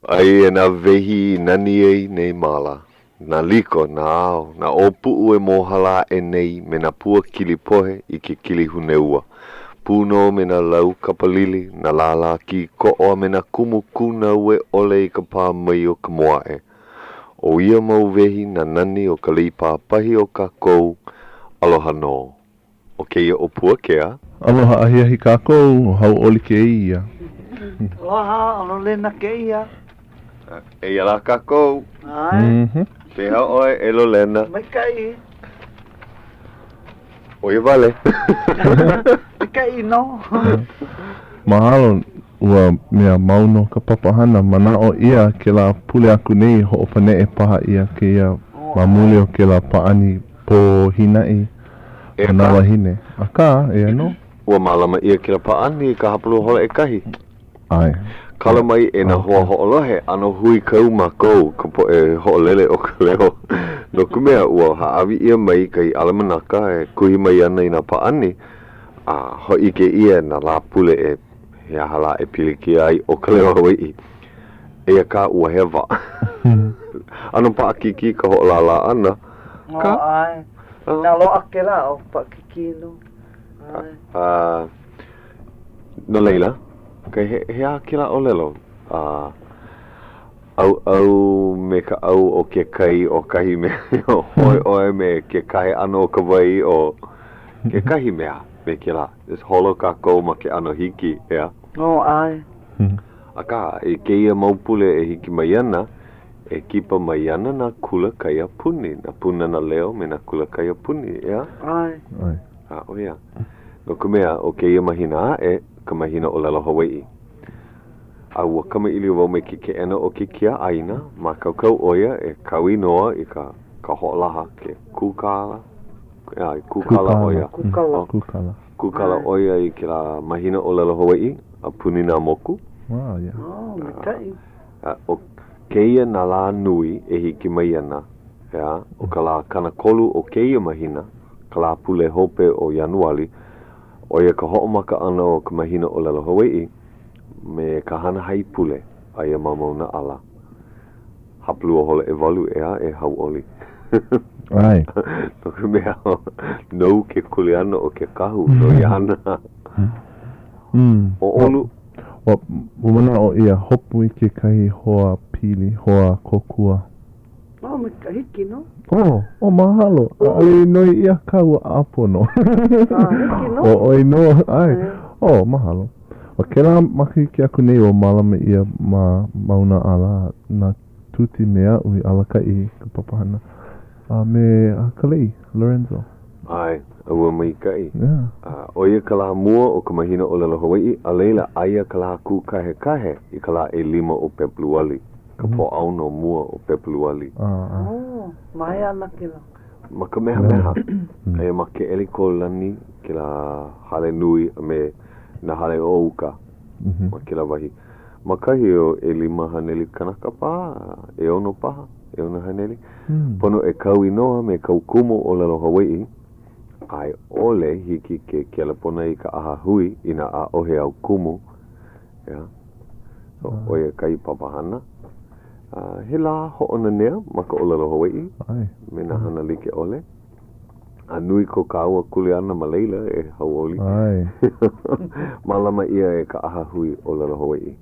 Aia nā wehi i nani ai nei māla, nā liko, nā ao, nā ʻōpuʻu e mōhala aʻe nei me nā pua kilipohe i ke kilihune ua. Pū nō me nā lau kapalili, nā lālā kīkoʻo a me nā kumu kūnaue ʻole i ka pā mai o ka Moaʻe. ʻO ia mau wehi nā nani o ka lei pāpahi o kākou, aloha nō. ʻO kēia ʻo Puakea. Aloha ahiahi kākou, ʻo Hauʻoli kēia. Aloha, ʻo Lolena kēia. Eia lā kākou. ʻAe. Pehea ʻoe, e Lolena? Maikaʻi. ʻO ia wale. Maikaʻi nō. Mahalo, ua mea mau nō ka papahana. Manaʻo ʻia kēlā pule aku nei hoʻopaneʻe paha ʻia kēia ma muli o kēlā pāʻani pō hīnaʻi o nā wāhine. Akā, eia nō. Ua mālama ʻia kēlā pāʻani i ka hapalua hola ʻekahi. ʻAe. Kala mai e nā hoa hoʻolohe, ʻano huikau mākou, ka poʻe hoʻolele o ka leo, no ka mea, ua hāʻawi ʻia mai kahi ʻalemanaka e kuhi mai ana i nā pāʻani, a hōʻike ʻia nā lāpule e he aha lā e pilikia ai ʻo ka leo Hawaiʻi. Eia kā ua hewa. ʻAno paʻakikī ka hoʻolālā ʻana. Ō, ʻae. Inā loaʻa kēlā, ʻo paʻakikī nō. ʻAe. A, no laila, he, he aha kēlā ʻōlelo? A, ʻauʻau me ka ʻau o ke kai o kahi mea, hoe ʻoe me ke kahe ʻana o ka wai o kekahi mea me kēlā. Just holo kākou ma ke ʻano hiki, ʻeā? Ō, ʻae. Akā, i kēia mau pule e hiki mai ana, e kipa mai ana nā kula kaiapuni, nā Pūnana Leo me nā kula kaiapuni, ʻeā? ʻAe. ʻAe. A, ʻo ia. No ka mea, ʻo kēia mahina aʻe ka mahina ʻōlelo Hawaiʻi. A ua kamaʻilio wau me ke keʻena o ke kiaʻāina, mākaukau ʻo ia e kau inoa i ka ka hoʻolaha, ke kūkala, ʻeā, e kūkala ʻo ia. Kūkala. Kūkala. Kūkala ʻo ia i kēlā mahina ʻōlelo Hawaiʻi a puni nā moku. Wow, yeah. Oh, maikaʻi. A ʻo kēia nā lā nui e hiki mai ana, ʻeā, ʻo ka lā 30 o kēia mahina, ka Lāpule hope o Ianuali, ʻo ia ka hoʻomaka ʻana o ka mahina ʻōlelo Hawaiʻi me ka hana haipule, aia ma Mauna ʻAla. Hapalua hola ʻewalu, ʻeā, e hauʻoli. ʻAe. No ka mea, nou ke kuleana o ke kahu no ia hana. ʻO ʻOlu. Ua manaʻo ʻia, hopu i kekahi hoa pili, hoa kōkua. Oh, me ka hiki nō. Oh, oh, mahalo. ʻAʻole i noi ʻia akā ua ʻāpono. Ah, hiki nō. ʻO ʻoe nō, ʻae. Oh, mahalo. ʻO kēlā makahiki aku nei ua mālama ʻia ma Mauna ʻAla na Tuti me aʻu i alakaʻi i ka papahana a me Kalei Lorenzo. ʻAe, a ua maikaʻi. Yeah. A ʻo ia ka lā mua o ka mahina ʻōlelo Hawaiʻi, a laila, aia ka lā kūkahekahe i ka lā ʻelima o Pepeluali, ka Pōʻaono mua o Pepeluali. Oh, ma hea ana kēlā? Ma Kamehameha. Aia ma Keʻelikōlani kēlā hale nui a me nā hale o uka ma kēlā wahi. Ma kahi o 500 kanaka paha, ʻeono paha, 600. Pono e kau inoa me kāu kumu ʻōlelo Hawaiʻi, a i ʻole hiki ke kelepona i ka ʻahahui inā ʻaʻohe āu kumu. ʻEā. So, ʻo ia kahi papahana. A he lā hoʻonanea ma ka ʻōlelo Hawaiʻi me nā hana like ʻole. A nui ko kāua kuleana ma laila e hauʻoli. ʻAe. Mālama ʻia e ka ʻAhahui ʻŌlelo Hawaiʻi.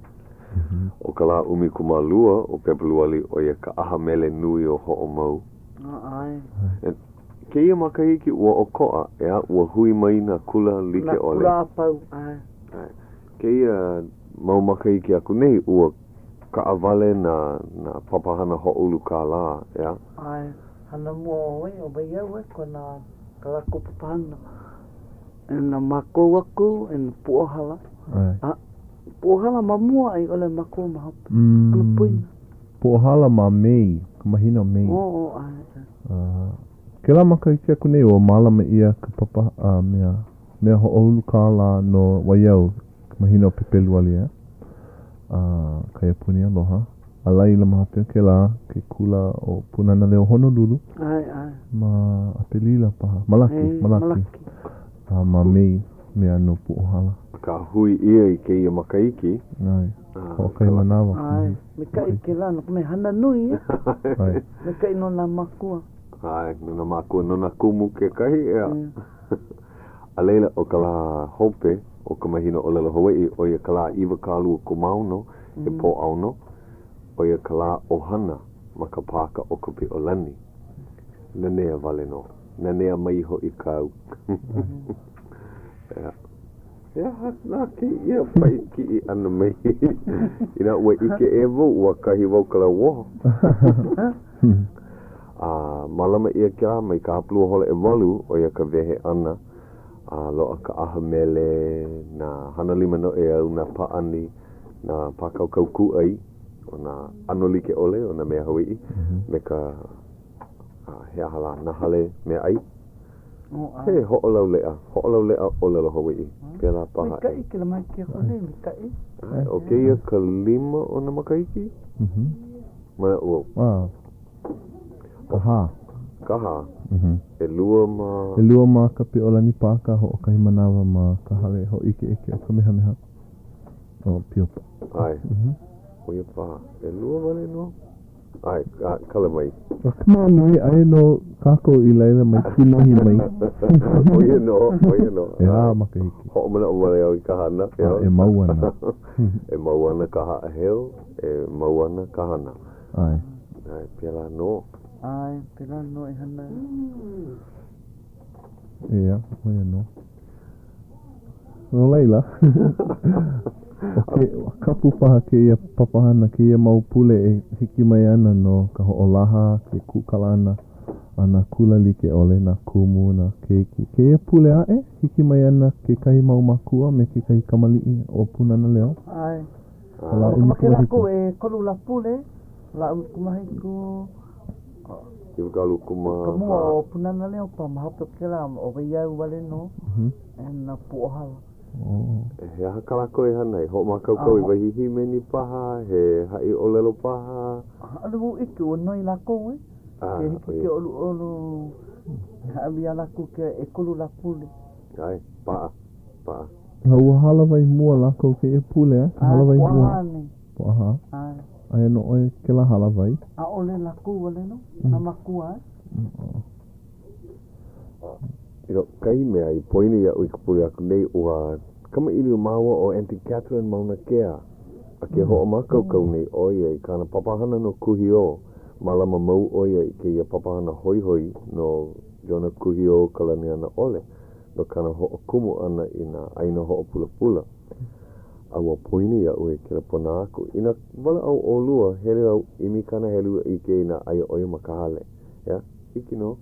ʻO ka lā 12 o Pepeluali, ʻo ia ka ʻaha mele nui o Hoʻomau. ʻAe. Kēia makahiki ua ʻokoʻa, ʻeā, ua hui mai nā kula like ʻole. Nā kula a pau, ʻae. ʻAe. Kēia mau makahiki aku nei, ua kaʻawale nā, nā papahana hoʻoulu kālā, ʻeā? ʻAe. Hana mua ʻo ʻoe, ʻo Waiau e kona ka lākou papahana. E na mākou aku, e na Puʻuhala. A Puʻuhala ma mua a i ʻole mākou ma hope. ʻAno poina. Puʻuhala ma Mei, ka mahina o Mei. ʻŌ, ʻō, ʻae, ʻae. Kēlā makahiki aku nei, ua mālama ʻia ka papa, a mea, mea hoʻoulu kālā no Waiau, ka mahina o Pepeluali, ʻeā? A Kaiapuni Aloha. A laila ma hope o kēlā, ke kula ʻo Pūnana Leo Honolulu. ʻAe, ʻae. Ma ʻApelila paha. Malaki, Malaki. A ma Mei. mea no Puʻuhala. Akā, hui ʻia i kēia makahiki. ʻAe. Hoʻokahi manawa. ʻAe. Maikaʻi kēlā no ka mea hana nui ia. ʻAe. Maikaʻi no nā mākua. ʻAe, no nā mākua, no nā kumu kekahi, ʻeā. A laila, ʻo ka lā hope o ka mahina ʻōlelo Hawaiʻi, ʻo ia ka lā 26, he Pōʻaono, ʻo ia ka lā ʻohana ma ka pāka o ka Piʻolani. Nanea wale nō. Nanea mai hoʻi kāu. ʻEā. He aha lā kēia paʻi kiʻi ʻana mai? Inā ua ʻike ʻē wau, ua kahi wau ka lauoho. A mālama ʻia kēlā mai ka hapalua hola ʻewalu, ʻo ia ka wehe ʻana, a loaʻa ka ʻaha mele, nā hana lima noʻeau, nā pāʻani, nā pākaukau kūʻai o nā ʻano like ʻole o nā mea Hawaiʻi, me ka, he aha lā, nā hale meaʻai. He hoʻolauleʻa, hoʻolauleʻa ʻōlelo Hawaiʻi, pēlā paha e. Maikaʻi kēlā mai ke aku nei, maikaʻi. ʻO kēia ka lima o nā makahiki? Manaʻo wau. Ka hā. Ka hā. ʻElua ma. ʻElua ma ka Piʻolani Pāka, hoʻokahi manawa ma ka Hale Hōʻikeʻike o Kamehameha o Piopa. ʻAe. ʻO ia paha. ʻElua wale nō? ʻAe, kala mai. ʻO ka mea nui, aia nō kākou i laila mai kinohi mai. ʻO ia nō, ʻo ia nō. ʻEhā makahiki. Hoʻomanaʻo wale au i ka hana. A e mau ana. E mau ana ka haʻaheo, e mau ana ka hana. ʻAe. ʻAe, pēlā nō. ʻAe, pēlā nō e hana ai. ʻEā, ʻo ia nō. No laila, ʻo ke kapu paha kēia papahana, kēia mau pule e hiki mai ana no ka hoʻolaha, ke kūkala ʻana a nā kula like ʻole, nā kumu, nā keiki. Kēia pule aʻe, hiki mai ana kekahi mau mākua me kekahi kamaliʻi o Pūnana Leo. ʻAe. Ka lā Makemake lākou ʻekolu lāpule, lā 17. 24. Ka mua o Pūnana Leo pa ma hope o kēlā ʻo Waiau wale nō e nā Pūʻōhala. He aha kā lākou e hana ai? Hoʻomākaukau i wahi hīmeni paha, he haʻi ʻōlelo paha? ʻAʻole wau ʻike, ua noi lākou e. Ke hiki ke ʻoluʻolu e hāʻawi iā lākou ke ʻekolu lāpule. ʻAe, paʻa, paʻa. A ua hālāwai mua lākou kēia pule, a? Ka hālāwai mua. Pōʻahā nei. Pōʻahā? ʻAe. Aia nō ʻoe kēlā hālāwai? ʻAʻole lākou wale nō, nā mākua, ʻae. You know, kahi mea i poina iaʻu i ka pule aku nei, ua kamaʻilio māua ʻo Aunty Catherine Maunakea, a ke hoʻomākaukau nei ʻo ia i kāna papahana no Kuhiō. Mālama mau ʻo ia i kēia papahana hoihoi no Jonah Kuhiō Kalanianaʻole no kāna hoʻokumu ʻana i nā ʻāina hoʻopulapula. A ua poina iaʻu e kelepona aku. Inā walaʻau ʻolua, hele au ʻimi kanahelu a ʻike inā aia ʻo ia ma ka hale. ʻEā, hiki nō.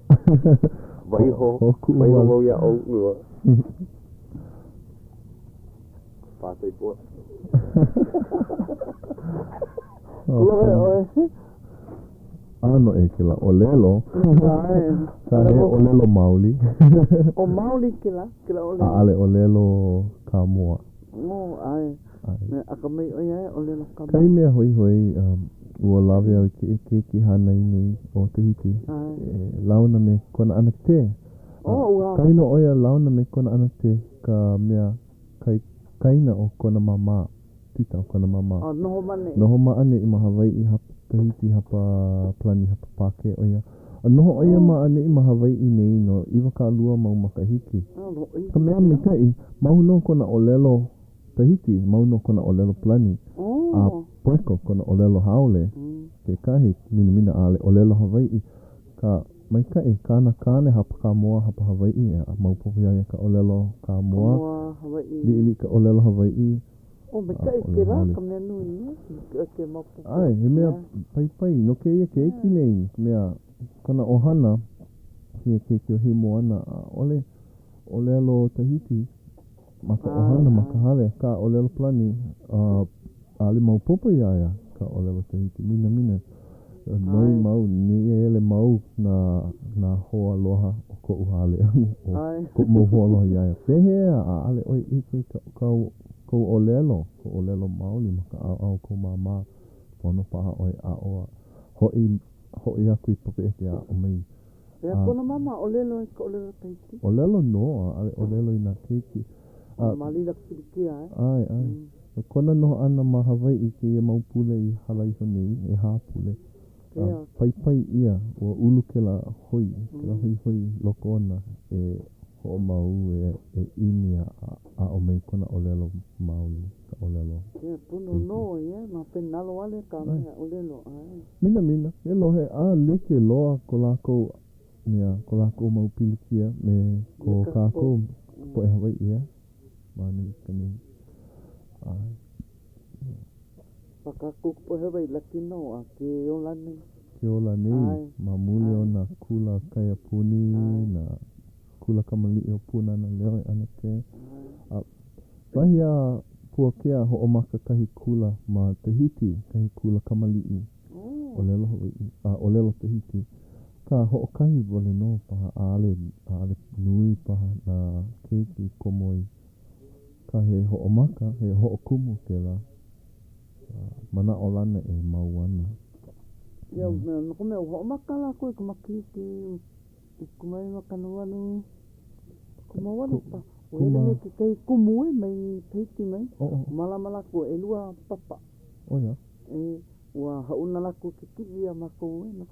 Waiho, waiho wau iā ʻolua. Pātai pua. Lohe ʻoe. ʻAno ʻē kēlā ʻōlelo. ʻAe. Ka he ʻōlelo maoli. ʻO maoli kēlā, kēlā ʻōlelo. ʻAʻole ʻōlelo Kāmoa. ʻŌ, ʻae. Mea akamai ʻo ia e ʻōlelo Kāmoa. Kahi mea hoihoi, ua lawe au i kēia keiki hānai nei o Tahiti. E launa me kona ʻanakē. ʻŌ, ua. Kainō ʻo ia launa me kona ʻanakē ka mea kaikaina o kona māmā. Tita o kona māmā. Oh, noho ma ʻaneʻi. Noho ma ʻaneʻi ma Hawaiʻi, hapa Tahiti, hapa Palani, hapa Pākē ʻo ia. A noho ʻo ia ma ʻaneʻi ma Hawaiʻi nei no 20 mau makahiki. Oh, lōʻihi. Ka mea maikaʻi, mau nō kona ʻōlelo Tahiti, mau nō kona ʻōlelo Palani, a poeko kona ʻōlelo haole, kekahi, minamina ʻaʻole ʻōlelo Hawaiʻi. Ka maikaʻi, kāna kāne hapa Kāmoa, hapa Hawaiʻi, a maopopo iā ia ka ʻōlelo Kāmoa, liʻiliʻi ka ʻōlelo Hawaiʻi. Oh, maikaʻi kēlā ka mea nui, eh? Ke maopopo. ʻAe, he mea paipai no kēia keiki nei, no ka mea, kona ʻohana, kēia keiki o Himoana, ʻaʻole ʻōlelo Tahiti ma ka ʻohana, ma ka hale, akā ʻōlelo Palani, a ʻaʻole maopopo iā ia ka ʻōlelo Tahiti. Minamina, noi mau, nīele mau nā, nā hoaaloha o koʻu hale, o koʻu mau hoaaloha iā ia, Pehea, ʻaʻole ʻoe ʻike i ka Kau, kou ʻōlelo, kou ʻōlelo maoli ma ka ʻaoʻao o kou māmā, pono paha ʻoe aʻo a hoʻi, hoʻi aku i Papeʻete a aʻo mai. Pehea kona māmā ʻōlelo i ka ʻōlelo Tahiti? ʻŌlelo nō, ʻaʻole ʻōlelo i nā keiki. A. Ma laila ka pilikia, e. ʻAe, ʻae. No kona noho ʻana ma Hawaiʻi kēia mau pule i hala iho nei, ʻehā pule. A paipai ʻia, ua ulu kēlā hoi, kēlā hoihoi i loko ona e hoʻomau, e, e ʻimi a aʻo mai kona ʻōlelo maoli, ka ʻōlelo. Ia pono nō ia, ma pe nalowale ka mea ʻōlelo, ʻae. Minamina, e lohe, a like loa ko lākou mea, ko lākou mau pilikia me ko kākou poʻe Hawaiʻi, ʻeā, ma ʻAmelika nei. ʻAe. Ma kākou ka poʻe Hawaiʻi laki nō a ke ola nei. Ke ola nei ma muli o nā kula kaiapuni, nā kula kamaliʻi o Pūnana Leo e ʻAnakē. A wahi a Puakea, hoʻomaka kahi kula ma Tahiti, kahi kula kamaliʻi ʻōlelo Hawaiʻi, a ʻōlelo Tahiti. Akā, hoʻokahi wale nō paha, ʻaʻole, ʻaʻole nui paha nā keiki komo i Akā he hoʻomaka, he hoʻokumu kēlā manaʻolana e mau ana. Ia mea, no ka mea, ua hoʻomaka lākou i ka makahiki 19 18 paha. Ua hele mai kekahi kumu e mai Tahiti mai, mālama lākou ʻelua papa. ʻO ia? E, ua hāʻuna lākou ke kiʻi iā mākou e no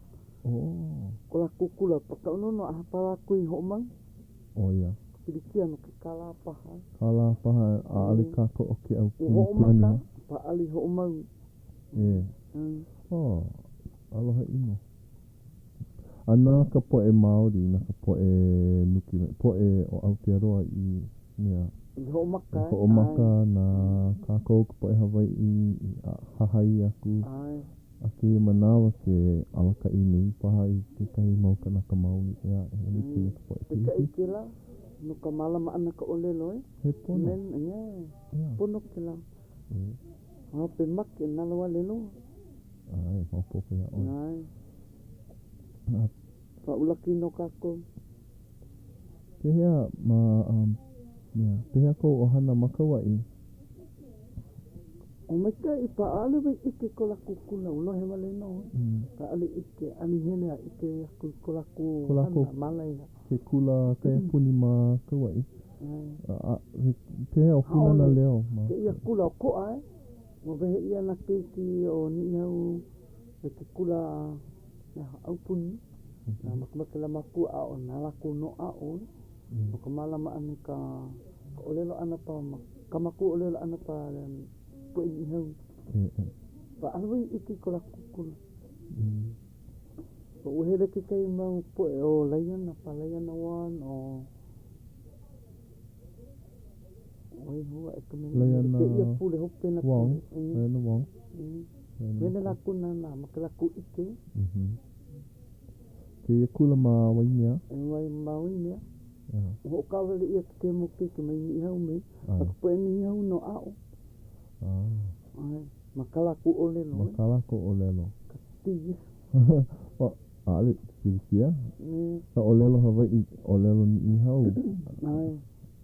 ko lākou kula pakaʻunono a hapa lākou i hoʻomau. ʻO ia. Pilikia no ke kālā paha. Kālā paha, ʻaʻole kākoʻo ke aupuni Ua hoʻomaka, ʻaʻole hoʻomau. E. Oh, aloha ʻino. A na ka poʻe Māori, na ka poʻe Nuki, poʻe o Aotearoa i mea. I hoʻomaka. I hoʻomaka na kākou ka poʻe Hawaiʻi i hahai aku. ʻAe. A kēia manawa ke alakaʻi nei paha i kekahi mau kanaka maoli ʻē aʻe e like me ka poʻe Tahiti. Maikaʻi kēlā no ka mālama ʻana ka ʻōlelo, e? He pono. Men, yeah. Yeah. Pono kēlā. Yeah. Ma hope make, nalowale loa. ʻAe, maopopo iā ʻoe. ʻAe. A. Paʻulaki nō kākou. Pehea ma, um, mea, pehea kou ʻohana ma Kauaʻi? ʻO maikaʻi paha, ʻaʻole wau ʻike ko lākou kula, ua lohe wale nō. ʻAʻole ʻike, ʻaʻole hele a ʻike aku i ko lākou hana ma laila. Ke kula kaiapuni ma Kauaʻi. A, pehea ʻo Pūnana Leo ma. Kēia kula ʻokoʻa e. Ua wehe ʻia nā keiki o Niʻihau me ke kula aupuni. A makemake nā mākua aʻo, na lākou nō aʻo no ka mālama ʻana i ka ʻōlelo ʻana paha ma ka mākua ʻōlelo ʻana paha poʻe Niʻihau. ʻAʻole wau i ʻike i ko lākou kula. Ua hele kekahi mau poʻe o Laiana, pa Laiana One, o waiho aʻe ka mea Laiana kēia pule hopena Wong. Laiana Wong. Hele lākou nānā ma ka lākou ʻike. Kēia kula ma Waimea. E wai ma Waimea. Ua hoʻokaʻawale ʻia kekahi mau keiki mai Niʻihau mai. A ka poʻe Niʻihau nō aʻo. ʻAe, ma kā lākou ʻōlelo. Ma kā lākou ʻōlelo. Ka ti. ʻAʻole pilikia. Ka ʻōlelo Hawaiʻi, ʻōlelo Niʻihau. ʻAe.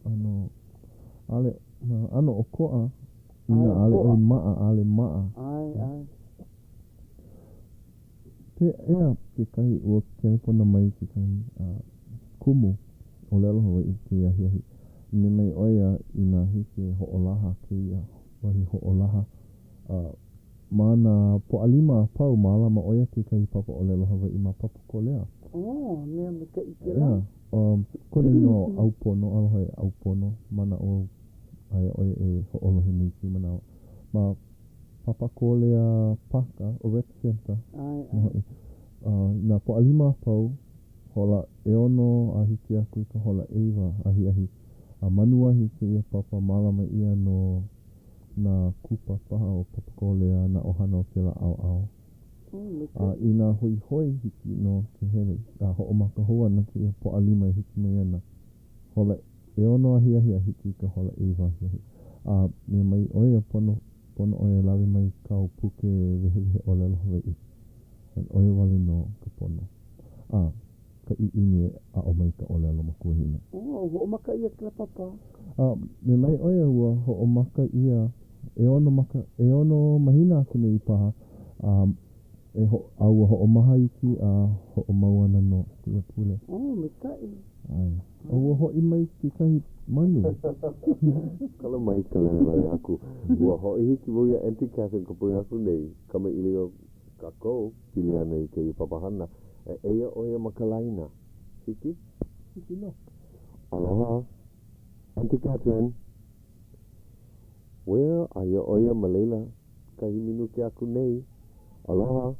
ʻAno, ʻaʻole, ʻano ʻokoʻa. Inā ʻaʻole ʻoe maʻa, ʻaʻole maʻa. ʻAe, ʻae. Eia kekahi, ua kelepona mai kekahi kumu ʻōlelo Hawaiʻi kēia ahiahi. Mea mai ʻo ia inā hiki e hoʻolaha kēia wahi hoʻolaha. Ma nā Pōʻalima a pau, mālama ʻo ia kekahi papa ʻōlelo Hawaiʻi ma Papakōlea. Oh, mea maikaʻi kēlā. Yeah. Um, kona inoa ʻo ʻAupono, aloha e ʻAupono, manaʻo au aia ʻo ia e hoʻolohe nei kēia manawa. Ma Papakōlea Pāka, o Rec Center, nō hoʻi. I nā Pōʻalima a pau, hola ʻeono a hiki aku i ka hola ʻeiwa ahiahi. A manuahi kēia papa mālama ʻia no nā kupa paha o Papakōlea, nā ʻohana o kēlā ʻaoʻao. A inā hoihoi, hiki nō ke hele a hoʻomaka hou ana kēia Pōʻalima e hiki mai ana. Hola ʻeono ahiahi a hiki i ka hola ʻeiwa ahiahi. A mea mai ʻo ia, pono, pono ʻoe e lawe mai kāu puke wehewehe ʻōlelo Hawaiʻi. ʻO ia wale nō ka pono. A ka ʻiʻini e aʻo mai ka ʻōlelo makuahine. Ua hoʻomaka ʻia kēlā papa. A mea mai ʻo ia, ua hoʻomaka ʻia ʻeono maka, ʻeono mahina aku nei paha, a. E ho, a ua hoʻomaha iki a hoʻomau ana nō kēia pule. Oh, maikaʻi. ʻAe. A ua hoʻi mai kekahi manu. Kala mai ka lele wale aku. Ua hoʻohiki wau iā Aunty Catherine ka pule aku nei, kamaʻilio kākou, pili ana i kēia papahana. A eia ʻo ia ma ka laina. Hiki? Hiki nō. Aloha, Aunty Catherine. Well, aia ʻo ia ma laila kahi minuke aku nei. Aloha.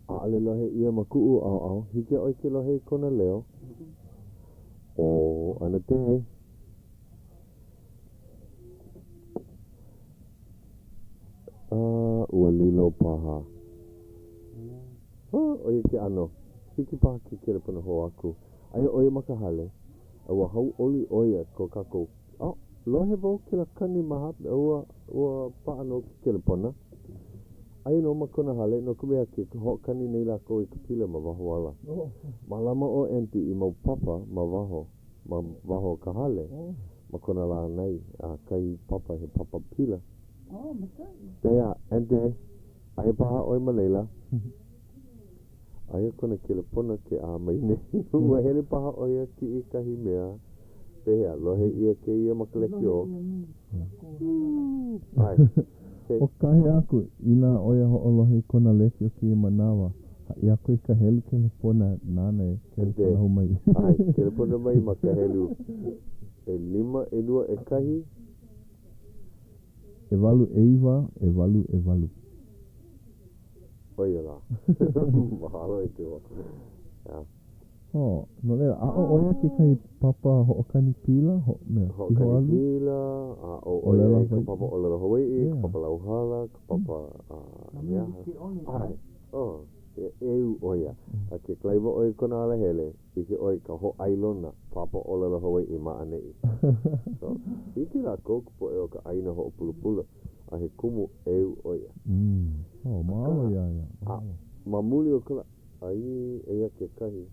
ʻAʻole lohe ʻia ma kuʻu ʻaoʻao. Hiki iā ʻoe ke lohe i kona leo. ʻO ʻAnatē. A ua lilo paha. Huh, ʻo ia ke ʻano. Hiki paha ke kelepona hou aku. Aia ʻo ia ma ka hale, a ua hauʻoli ʻo ia ko kākou Oh, lohe wau kēlā kani ma hope, ua, ua paʻa nō ke kelepona. Aia nō ma kona hale, no ka mea, ke hoʻokani nei lākou i ka pila ma waho ala. Mālama ʻo Aunty i mau papa ma waho, ma waho o ka hale, ma kona lānai, a kahi papa he papa pila. Pehea, Aunty, aia paha ʻoe ma laila? Aia kona kelepona ke ʻā mai nei. Ua hele paha ʻo ia kiʻi kahi mea. Pehea, lohe ʻia kēia ma ka lekiō? ʻAe. ʻO kāhea aku, inā ʻo ia hoʻolohe i kona lekiō kēia manawa, haʻi aku i ka helu kelepona nāna e kelepona hou mai. ʻAe, kelepona mai ma ka helu ʻelima, ʻelua, ʻekahi. ʻEwalu, ʻeiwa, ʻewalu, ʻewalu. ʻO ia lā. Mahalo e Timo. Yeah. Oh, no laila, aʻo ʻo ia kekahi papa hoʻokani pila, ho, mea, Hoʻokani pila, aʻo ʻo ia i ka papa ʻōlelo Hawaiʻi, ka papa lauhala, ka papa, uh, mea. ʻAe, oh, he ʻeu ʻo ia. A ke kalaiwa ʻoe i kona alahele, ʻike ʻoe i ka hōʻailona papa ʻōlelo Hawaiʻi ma ʻaneʻi. So, ʻike lākou ka poʻe o ka ʻāina hoʻopulapula. A he kumu ʻeu ʻo ia. Mm. Oh, mahalo iā ia. A ma muli o kona ʻai, eia kekahi.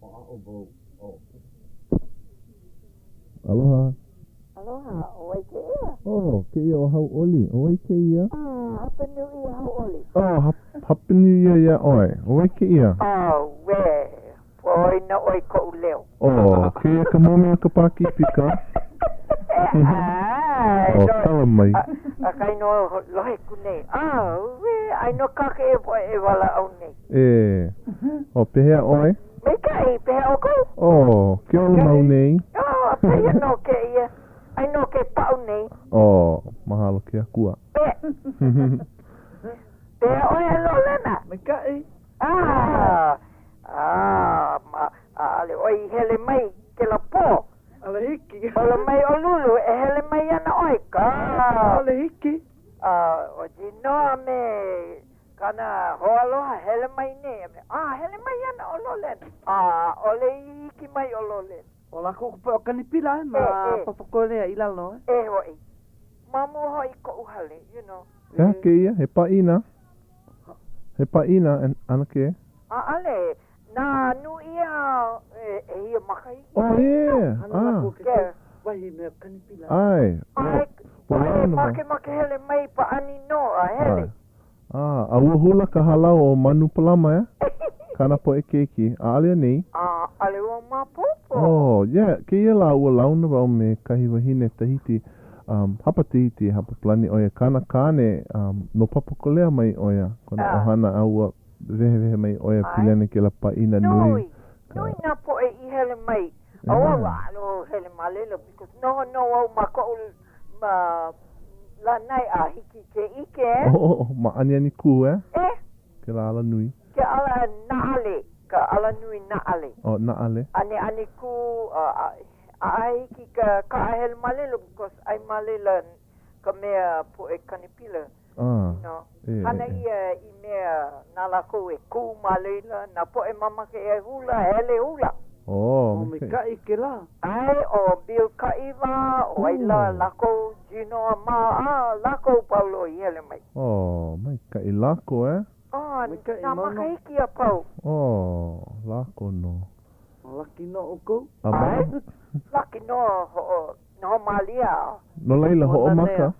Hoʻāʻo wau, oh. Aloha. Aloha, ʻo wai kēia? Oh, kēia ʻo Hauʻoli. ʻO wai kēia? Ah, Happy New Year, Hauʻoli. Oh, Happy New Year iā ʻoe. ʻO wai kēia? Auē, Poina ʻoe i koʻu leo. Oh, kēia ka momi o ka Pākīpika. Oh, kala mai. A kai nō lohe aku nei. Auē, ai nō kā kēia poʻe e walaʻau nei. E, oh, pehea ʻoe? Maikaʻi, pehea ʻoukou? Oh, ke ola mau nei. Oh, pehea nō kēia? Ai nō ke paʻu nei. Oh, mahalo ke Akua. E. Pehea ʻoe e Lolena? Maikaʻi. Ah, ah, ma, ʻaʻole ʻoe i hele mai kēlā pō. ʻAʻole hiki. Holo mai ʻo Lulu, e hele mai ana ʻoe, kā. ʻAʻole hiki. A ʻo Gino a me kāna hoaaloha hele mai nei, a hele mai ana ʻo Lolena. A ʻaʻole i hiki mai ʻo Lolena. ʻO lākou ka poʻe ʻokani pila eh, ma Papakolea i lalo eh. E hoʻi. Ma mua hoʻi koʻu hale, you know. He aha kēia? He pāʻina? He pāʻina ʻanakē? ʻAʻole. Na Nū Ia ʻehia makahiki. Oh, yeah. Hana lākou kekahi wahi mea kani pila. ʻAe. ʻAe. Poʻe makemake hele mai pāʻani nō a hele. Ah, a ua hula ka hālau o Manu Palama, eh? Kāna poʻe keiki. ʻAʻole anei? ʻAʻole ua maopopo. Oh, yeah, kēia lā ua launa wau me kahi wahine Tahiti, um, hapa Tahiti, hapa Palani ʻo ia. Kāna kāne, um, no Papakolea mai ʻo ia, kona ʻohana, a ua wehewehe mai ʻo ia pili ana i kēlā pāʻina nui. Nui, nui nā poʻe i hele mai. A wau, ʻaʻole wau hele ma laila because noho nō wau ma koʻu ma lānai a hiki ke ʻike, eh? Oh, ma Aniani Kū, eh? Eh. Kēlā alanui. Ke ala Nāʻale, ka alanui Nāʻale. Oh, Nāʻale. Aniani Kū, a, a hiki ka kaʻa hele ma laila because ai ma laila ka mea poʻe kani pila. Ah, you know. E, Hana e, e. ʻia i mea na lākou e kū ma laila, nā poʻe mamake e hula, hele hula. Oh, Oh, maikaʻi kēlā. ʻAe, ʻo Bill Kaʻiwa, ʻo ai lā lākou, Gino a ma, a lākou pau loa i hele mai. Oh, maikaʻi lākou, eh? Oh, Maikaʻi, nā mau nō. makahiki a pau. Oh, lākou nō. Laki nō ʻoukou. A ʻAe, ma. laki nō, hoʻo, noho mālie a. No laila, hoʻomaka.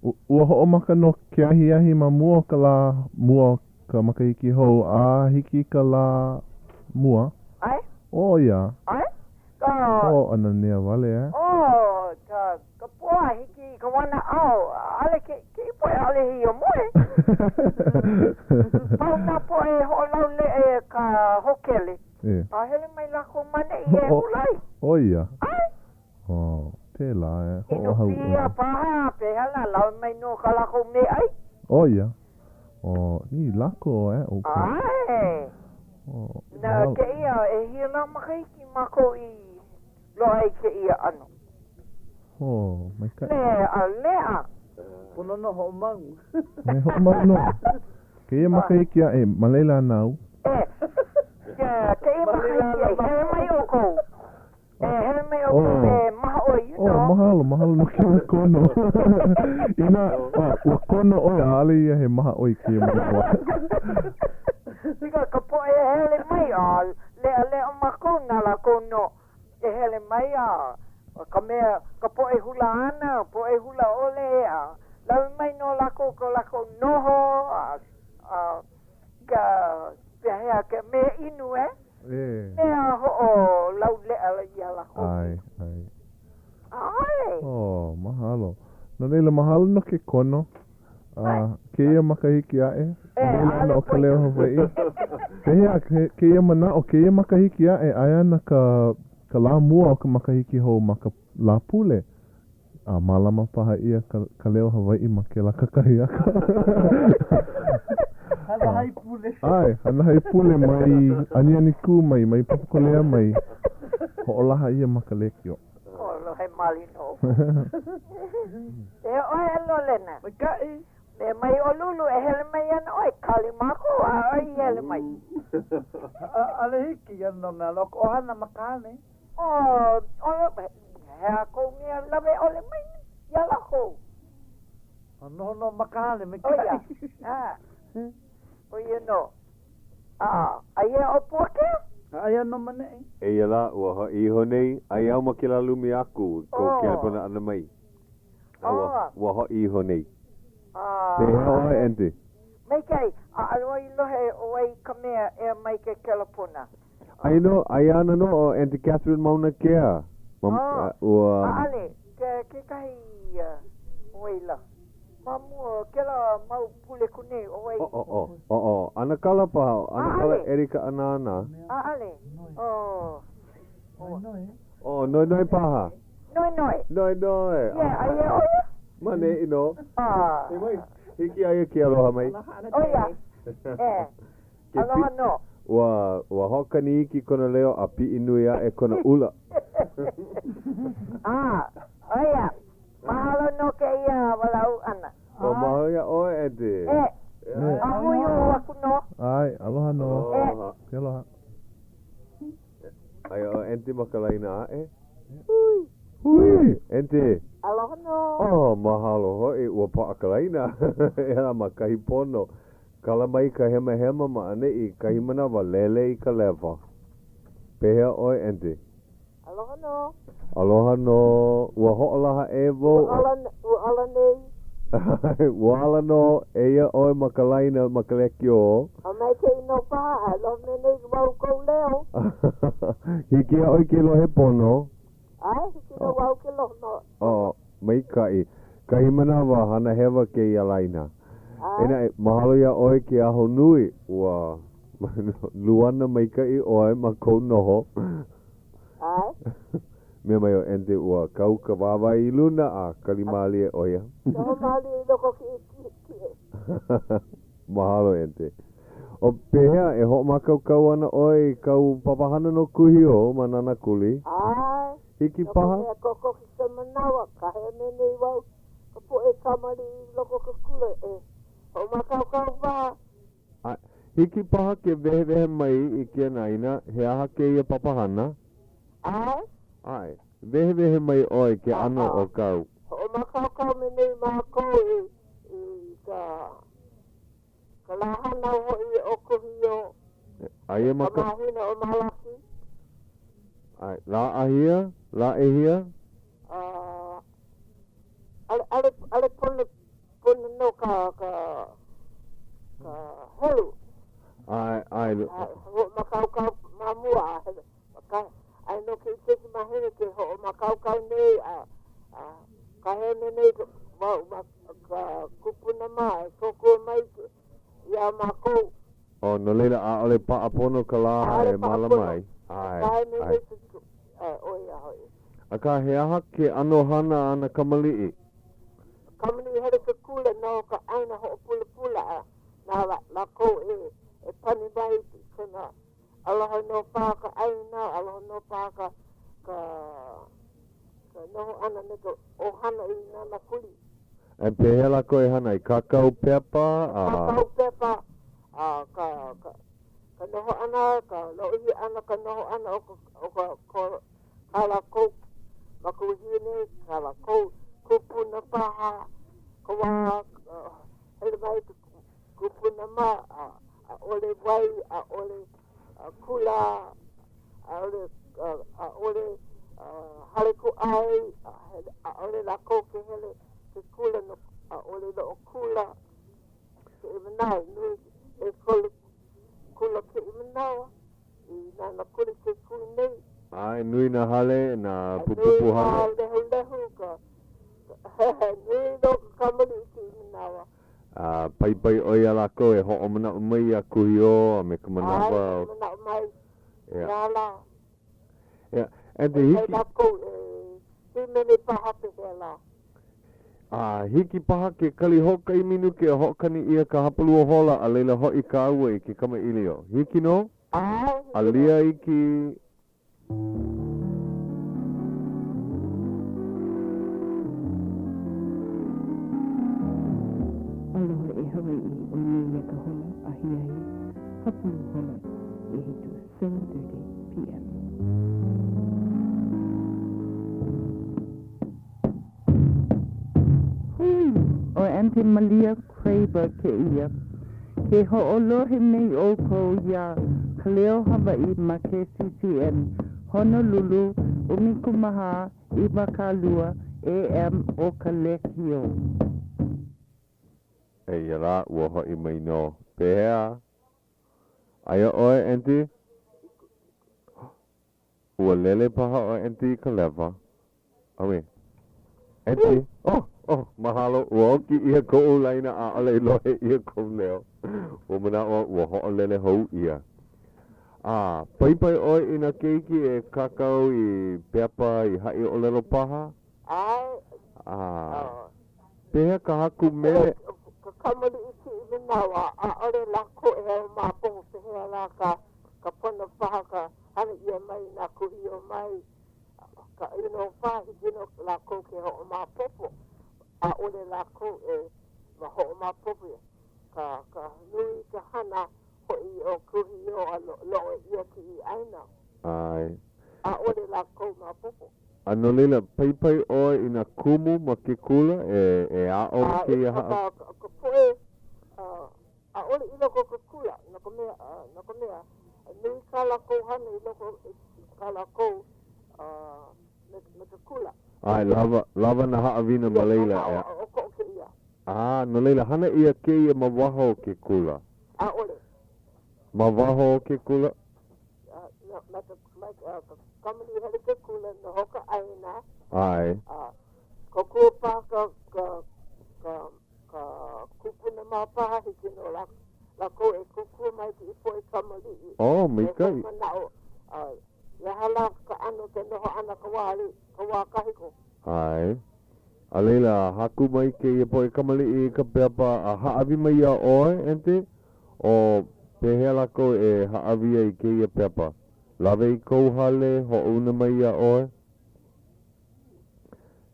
Ua hoʻomaka nō ke ahiahi ma mua o ka lā mua o ka makahiki hou a hiki i ka lā mua. ʻAe. ʻO ia. ʻAe. Ka. Hoʻonanea wale, eh? ʻO, ka, ka pō a hiki i ka wanaʻao, ʻaʻole ke, kēia poʻe ʻaʻole hiamoe. Pau nā poʻe hoʻolauleʻa i ka hōkele. A hele mai lākou ma 'neʻi e hula ai. ʻO ia. ʻAe. Oh, pēlā e Inu hoʻohauʻoli. pia paha, pehea lā, lawe mai nō kā lākou meaʻai. ʻO ia. Oh, i lako e ʻoukou. ʻAe. Oh, Na mahalo. kēia, ʻehia lā makahiki mākou i loaʻa i kēia ʻano. Oh, maikaʻi. Leʻa, leʻa. Pono nō hoʻomau. E hoʻomau nō. Kēia makahiki aʻe, ma laila ana au. E, kēia makahiki aʻe, hele mai ʻoukou. E hele mai ʻoukou e mahaʻoi, you Oh, know. mahalo, mahalo no kēlā kono. Inā, ua kono ʻoe, ʻaʻole ia he mahaʻoi kēia manawa. Because ka poʻe e hele mai, a leʻaleʻa mākou na lākou nō e hele mai, a ka mea, ka poʻe hula ana, poʻe hula ʻole, a lawe mai nō lākou ko lākou noho, a, a ka, pehea, ka mea inu, eh? E. Mea hoʻolauleʻa iā lākou. ʻAe, ʻae. ʻAe. Oh, mahalo. No laila, mahalo no ke kono. A kēia makahiki aʻe, E, ma laila ana ʻaʻole ʻo Ka Leo poina. Hawaiʻi. Pehea kēia manaʻo, kēia makahiki aʻe, aia ana ka, ka lā mua o ka makahiki hou ma ka Lāpule. A mālama paha ʻia ka, ka leo Hawaiʻi ma kēlā kakahiaka. Hana haipule. ʻAe, hana haipule mai Anianikū mai, mai Papakolea mai. Hoʻolaha ʻia ma ka lēkiō. Oh, lohe maoli nō. E ʻoe e Lolena. Maikaʻi. Mea mai ʻo Lulu e hele mai ana ʻoe, kali mākou, ʻaʻole i hele mai. ʻAʻole hiki ia no mea no ka ʻohana ma ka hale. Oh, ʻo, he aha kou mea lawe ʻole mai iā lākou? A noho nō ma ka hale ʻO ia, maikaʻi. ʻo ia nō. A, aia ʻo Puakea? Aia nō ma 'neʻi. Eia lā, ua hoʻi iho nei, aia au ma kēlā lumi aku i kou kelepona ʻana mai. A ua, ua hoʻi iho nei. Pehea ʻoe, Aunty? Maikaʻi, ʻaʻole wau i lohe ʻo wai ka mea ea mai ke kelepona. Aia nō, aia ana nō ʻo Aunty Catherine Mauna Kea. Ma, Oh, ua. ʻaʻole, ke, kekahi, ʻo wai lā? Ma mua, kēlā mau pule aku nei, ʻo wai? Oh, oh, oh, oh, oh, ʻAnakala paha, ʻAnakala ʻAʻole. Erika Anana. ʻAʻole, oh, Noenoe. Oh, Noenoe paha. Noenoe. Noenoe. Yeah, aia ʻo ia? Ma 'neʻi nō. Ah. E mai, hiki iā ia ke aloha mai. ʻO ia, e. Aloha nō. Ua, ua hoʻokani iki kona leo a piʻi nui aʻe kona ʻula. A, ʻo ia, mahalo no kēia walaʻau ʻana. Ua mahalo iā ʻoe, Aunty. E, a hui hou aku nō. ʻAe, aloha nō. E. Ke aloha. Aia ʻo Aunty ma ka laina aʻe. Hui. Hui, Aunty. Aloha nō. Oh, mahalo hoʻi, ua paʻa ka laina. Eā, ma kahi pono. Kala mai ka hemahema ma ʻaneʻi, kahi manawa, lele i ka lewa. Pehea ʻoe, Aunty? Aloha nō. Aloha nō. Ua hoʻolaha ʻē wau. Ua ala, ua ala nei. Ua ala nō. Eia ʻoe ma ka laina ma ka lekiō. A maikaʻi nō paha, a lohe mai nei wau kou leo. Hiki iā ʻoe ke lohe pono. ʻAe, hiki nō wau ke lohe nō. Oh, maikaʻi. Kahi manawa, hana hewa kēia laina. E naʻe, mahalo iā ʻoe ke ahonui, ua luana maikaʻi ʻoe ma kou noho. ʻAe. Mea mai ʻo Aunty, ua kau ka wāwae i luna a kali mālie ʻo ia. Noho mālie i loko o ke kiʻekiʻe. Mahalo, Aunty. O pehea, e hoʻomākaukau ana ʻoe i kāu papahana no Kuhio ma Nānākuli? ʻAe. Hiki No ka paha? mea, kokoke ka manawa, kāhea mai nei wau ka poʻe kamaliʻi i loko o ke kula e hoʻomākaukau paha. A hiki paha ke wehewehe mai i ke anaina, he aha kēia papahana? ʻAe. ʻAe. Wehewehe mai ʻoe ke ʻano o kāu. Hoʻomākaukau mai nei mākou i i ka ka lā hānau hoʻi o Kuhio. Aia ma ka mahina ʻo Malaki. ʻAe. Lā ʻahia? Lā ʻehia? ʻAʻole, ʻaʻole, ʻaʻole pono. mahina nō ka, ka, ka helu. ʻAe, ʻae. A hoʻomākaukau ma mua, a hele, ka, aia nō kēia keiki mahina ke hoʻomākaukau nei, a, a kāhea nei wau ma ka kupuna mā e kōkua mai iā mākou. Oh, no laila, ʻaʻole paʻa pono ka lā e mālama ai. ʻAe, ʻae. ʻO ia hoʻi. Akā, he aha ke ʻano hana a nā kamaliʻi? Kamaliʻi hele ke kula no ka ʻāina hoʻopulapula a na lākou e e pani mai i kona aloha nō paha ka ʻāina, aloha nō paha ka ka ka noho ʻana me ka ʻohana i Nānākuli. And pehea lākou e hana ai? Kākau pepa a. Kākau pepa a ka ka ka noho ʻana, ka lōʻihi ʻana ka noho ʻana o ka o ka ko kā lākou makuahine, kā lākou kūpuna paha, ka wā hele mai ke kūpuna mā, a ʻaʻole wai, ʻaʻole kula, ʻaʻole ʻaʻole hale kūʻai, ʻaʻole lākou ke hele ke kula no ʻaʻole loʻo kula kēia manawa, nui ʻekolu kula kēia manawa i Nānākuli ke kū nei. ʻAe, nui nā hale, nā pupupu hale. Nui nā lehulehu, ka, nui nō ka kamaliʻi kēia manawa. A paipai ʻoe iā lākou e hoʻomanaʻo mai iā Kuhiō a me ka manawa. ʻAe, hoʻomanaʻo mai iā lā. Yeah. And the hiki. Lākou e hīmeni paha pehea lā. A hiki paha ke kali hoʻokahi minuke a hoʻokani ʻia ka hapalua hola a laila hoʻi kāua i ke kamaʻilio. Hiki nō? ʻAe. Alia iki. Aloha e Hawaiʻi ʻo nēia ka hola ahiahi hapalua hola ʻehiku, 7:30 PM. Hui! ʻO Aunty Malia Craver kēia. Ke hoʻolohe nei ʻoukou iā Ka Leo Hawaiʻi ma KCCN, Honolulu, 14 20 AM o ka lekiō. Eia lā, ua hoʻi mai nō. Pehea? Aia ʻoe, Aunty? Ua lele paha ʻo Aunty i ka lewa. Auē. Aunty? Oh, oh, mahalo. Ua oki ʻia koʻu laina ʻaʻole i lohe ʻia kou leo. Ua manaʻo au ua hoʻolele hou ʻia. A, paipai ʻoe i nā keiki e kākau i pepa i haʻi ʻōlelo paha? ʻAe. A, pehea ka haku mele? Ka kamaliʻi kēia manawa, ʻaʻole lākou e hoʻomaopopo pehea lā ka ka pono paha ka hana ʻia mai nā Kūhiō mai, ka ʻino paha hiki nō lākou ke hoʻomaopopo, ʻaʻole lākou e ma hoʻomaopopo ka ka nui ka hana hoʻi o Kūhiō a loʻe ʻia kēia ʻāina. ʻAe. ʻAʻole lākou maopopo. A no laila, paipai ʻoe i nā kumu ma ke kula e e aʻo kēia haʻa? A ka poʻe ʻaʻole i loko o ke kula, no ka mea, no ka mea, nui kā lākou hana i loko i kā lākou me, me ke kula. ʻAe, lawa, lawa nā haʻawina ma laila, ʻeā. ʻOkoʻa kēia. A, no laila, hana ʻia kēia ma waho o ke kula? ʻAʻole. Ma waho o ke kula? Ma ka, ma ka kamaliʻi hele ke kula, noho ka ʻāina. ʻAe. A, kōkua paha ka, ka, ka Ka kūpuna mā paha hiki nō lākou e kūkulu mai i poʻe kamaliʻi. Oh, maikaʻi. E hoʻomanaʻo, a he aha lā ka ʻano ke noho ʻana ka wā, ka wā kahiko. ʻAe. A laila, haku mai kēia poʻe kamaliʻi i ka pepa a hāʻawi mai iā ʻoe, Aunty? O pehea lākou e hāʻawi ai i kēia pepa? Lawe i kou hale, hoʻouna mai iā ʻoe?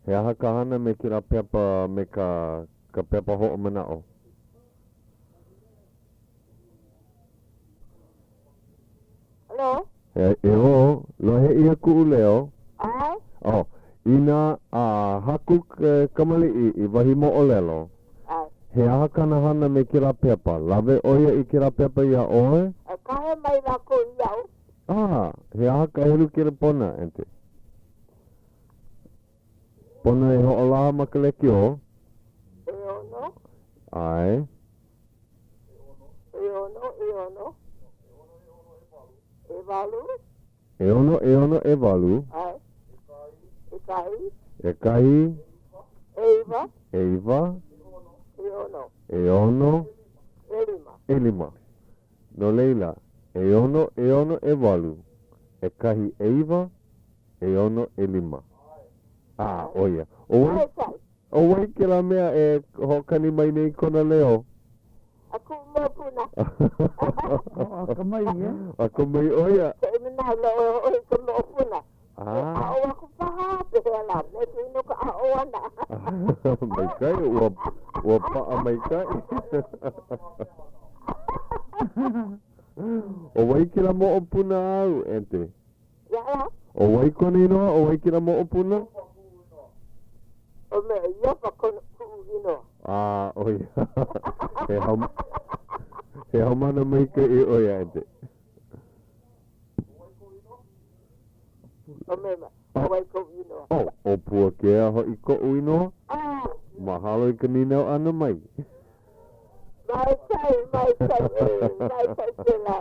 He aha ka hana me kēlā pepa me ka ka pepa hoʻomanaʻo? Hello? E, e ō, lohe ʻia kuʻu leo. ʻAe. Oh, inā a haku ke kamaliʻi i wahi moʻolelo, ʻAe. he aha kāna hana me kēlā pepa? Lawe ʻo ia i kēlā pepa iā ʻoe? E kahe mai lākou iaʻu. Ah, he aha ka helu kelepona, Aunty? Pono e hoʻolaha ma ka lekiō. ʻEono. ʻAe. ʻEono, ʻeono, ʻewalu. ʻEono, ʻeono, ʻewalu. ʻAe. ʻEkahi. ʻEkahi. ʻEiwa. ʻEiwa. ʻEono. ʻEono. ʻElima. ʻElima. No laila, ʻeono, ʻeono, ʻewalu, ʻekahi, ʻeiwa, ʻeono, ʻelima. A, ʻo ia. ʻO wai, ʻo wai kēlā mea e hoʻokani mai nei kona leo? A kuʻu moʻopuna. Oh, akamai ia. Akamai ʻo ia. Ke manawa loa ʻoe i ka moʻopuna. E aʻo aku paha, pehea lā, me ke no ka aʻo ʻana. Maikaʻi, ua, ua paʻa maikaʻi. ʻO wai kēlā moʻopuna āu, Aunty? Ia lā. ʻO wai kona inoa? ʻO wai kēlā moʻopuna? ʻO me Iopa kona kuʻu inoa. A, ʻo ia. He hau, he haumāna maikaʻi ʻo ia, Aunty. ʻO me, ʻo wai kou inoa? ʻO, ʻo Puakea hoʻi koʻu inoa. Mahalo i ka nīnau ʻana mai. Maikaʻi, maikaʻi, maikaʻi kēlā.